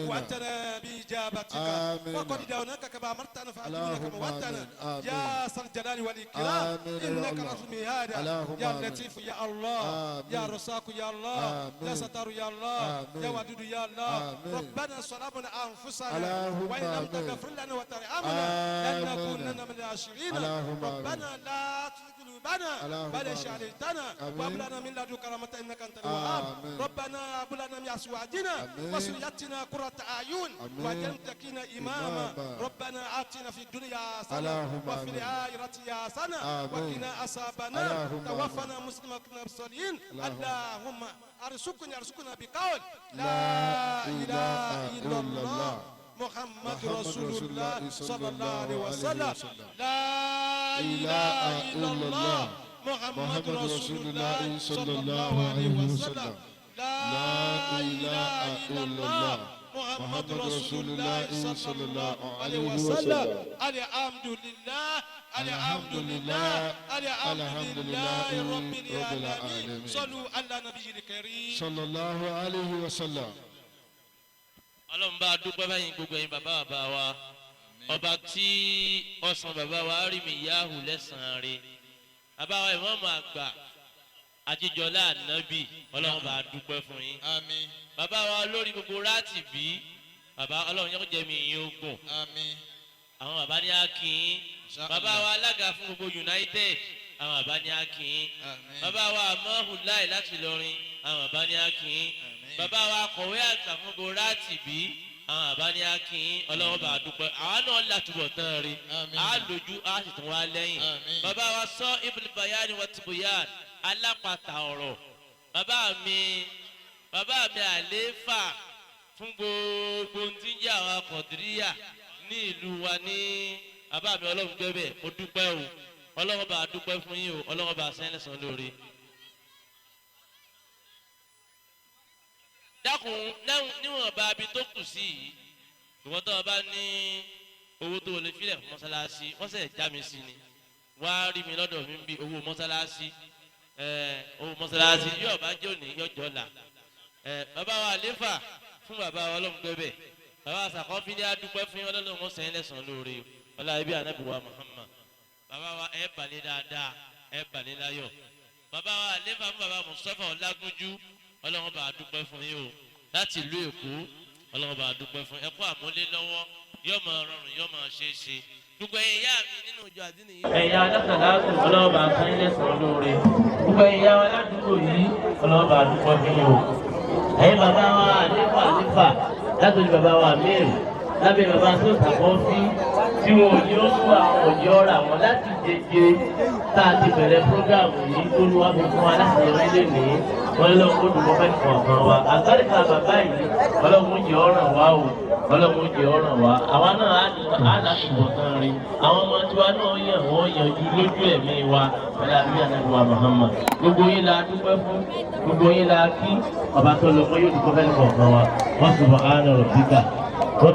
wa antana bi ijabatika. Wa qad da'awnaka kama amartana fa'atina kama wa'adtana. Ya zal jalali wal ikram. Innaka la هذا يا لطيف يا الله يا رزاق يا الله يا ستار يا الله يا ودود يا الله. ربنا ظلمنا أنفسنا وإن لم تغفر لنا وترحمنا لنكونن من الخاسرين. ربنا لا تزغ قلوبنا بعد إذ هديتنا وهب لنا من لدنك رحمة إنك أنت الوهاب. ربنا هب لنا من أزواجنا وذرياتنا قرة أعين واجعلنا للمتقين إماما. ربنا آتنا في الدنيا حسنة وفي الآخرة حسنة وقنا عذاب النار. توفنا مسلمين الصالحين. اللهم ارزقنا بقول لا إله إلا الله محمد رسول الله صلى الله عليه وسلم. لا إله إلا الله محمد رسول الله صلى الله عليه وسلم. لا إله إلا الله محمد رسول الله صلى الله عليه وسلم. الحمد لله الحمد لله الحمد لله رب العالمين. صلوا على نبي الكريم صلى الله عليه وسلم. Ọlọ́run bá dúpẹ́ báyìí gbogbo ẹ̀yin bàbá bàbá wa, ọba tí ọ̀sán bàbá wa rí mi yáhù lẹ́sàn-án rí, bàbá wa ìmáàmù àgbà Ajíjọlá Ànábì, Ọlọ́run bá dúpẹ́ fún yín. Àmín. Bàbá wa lórí gbogbo ráàtì bí bàbá, Ọlọ́run yẹ kó jẹ́ mi yín ogun. Àmín. Àwọn bàbá ní akin. Bàbá wa alága fún gbogbo United, àwọn bàbá ní akin. Bàbá wa amahulai láti Ìlọrin, àwọn bàbá ní akin. Bàbá wa akọ̀wé àgbà fún gbogbo ráàtì bí, àwọn bàbá ní akin. Ọlọ́run bá dúpẹ́, àwa náà látúbọ̀ tán rí, á lójú á sì tún wá lẹ́yìn. Bàbá wa sọ Ibn Bayan wa Tibuyan alápàtà ọ̀rọ̀, bàbá mi àlééfà fún gbogbo tí ń jẹ́ àwọn akọ̀díríyà ní ìlú wa ní bàbá mi ọlọ́run gbé bẹ́ẹ̀ mo dúpẹ́ o ọlọ́run bá dúpẹ́ fún yín o ọlọ́run bá sẹ́yìn lẹ́sàn-án lóore. Dákun níwọ̀n bá abi tó kù sí yìí ìwọ́n tó o bá ní owó tó o lè filẹ̀ fún mọ́sálásí wọ́n sẹ̀ já mi sí ni wá rí mi lọ́dọ̀ mi bí owó mọ́sálásí owó mọ́sálásí yóò bá jẹ́ òní yọjọ́ là bàbá wa àléfà fún bàbá wa ọlọ́run gbẹ́bẹ̀ bàbá àsàkọ́fí ní adúpẹ́ fún yín ọlọ́run wọn sẹ́yìn lẹ́sàn-án lóore ọlá ibi ànábì wa Muhammad bàbá wa ẹ balẹ̀ dáadáa ẹ balẹ̀ láyọ̀ bàbá wa àléfà fún bàbá Mustapha Ọlágúnjú ọlọ́run bá dúpẹ́ fún yín o láti ìlú Èkó ọlọ́run bá dúpẹ́ fún ẹ kó àmúlé lọ́wọ́ yóò máa rọrùn yóò máa ṣe é ṣe gbogbo ẹ̀yin ìyá mi nínú ìjọ àdínì yìí. Ẹ̀yin alásàlásù ọlọ́run bá sẹ́yìn lẹ́sàn-án lóore gbogbo ẹ̀yin ìyá wa ládùúgbò yìí ọlọ́run bá dúpẹ́ fún yín o. Ẹ̀yin bàbá wa àléfà àléfà látòjú bàbá wa mẹ́rin lábẹ́ bàbá sọ́ọ̀tà kan fi tí wọn ò ní ó sún àwọn òní ọ̀rọ̀ àwọn láti jẹjẹ tá a ti bẹ̀rẹ̀ prógáàmù yìí tó ní wàá fi fún wa láti rí lónìí wọn lọ kó dùn mọ́ fẹ́ kọ̀ọ̀kan wa àgbàríkà bàbá yìí ọlọ́run jẹ́ ọ̀ràn wa o ọlọ́run jẹ́ ọ̀ràn wa àwa náà á láti bọ̀ tán rí àwọn ọmọ tiwa náà yàn wọ́n yanjú lójú ẹ̀mí wa pẹ̀lú àbí ànábì Muhammad gbogbo yín la dúpẹ́ fún gbogbo yín la kí ọba tó lọ pé yóò dúpẹ́ fẹ́ kọ̀ọ̀kan wa wọ́n subhana rabbika.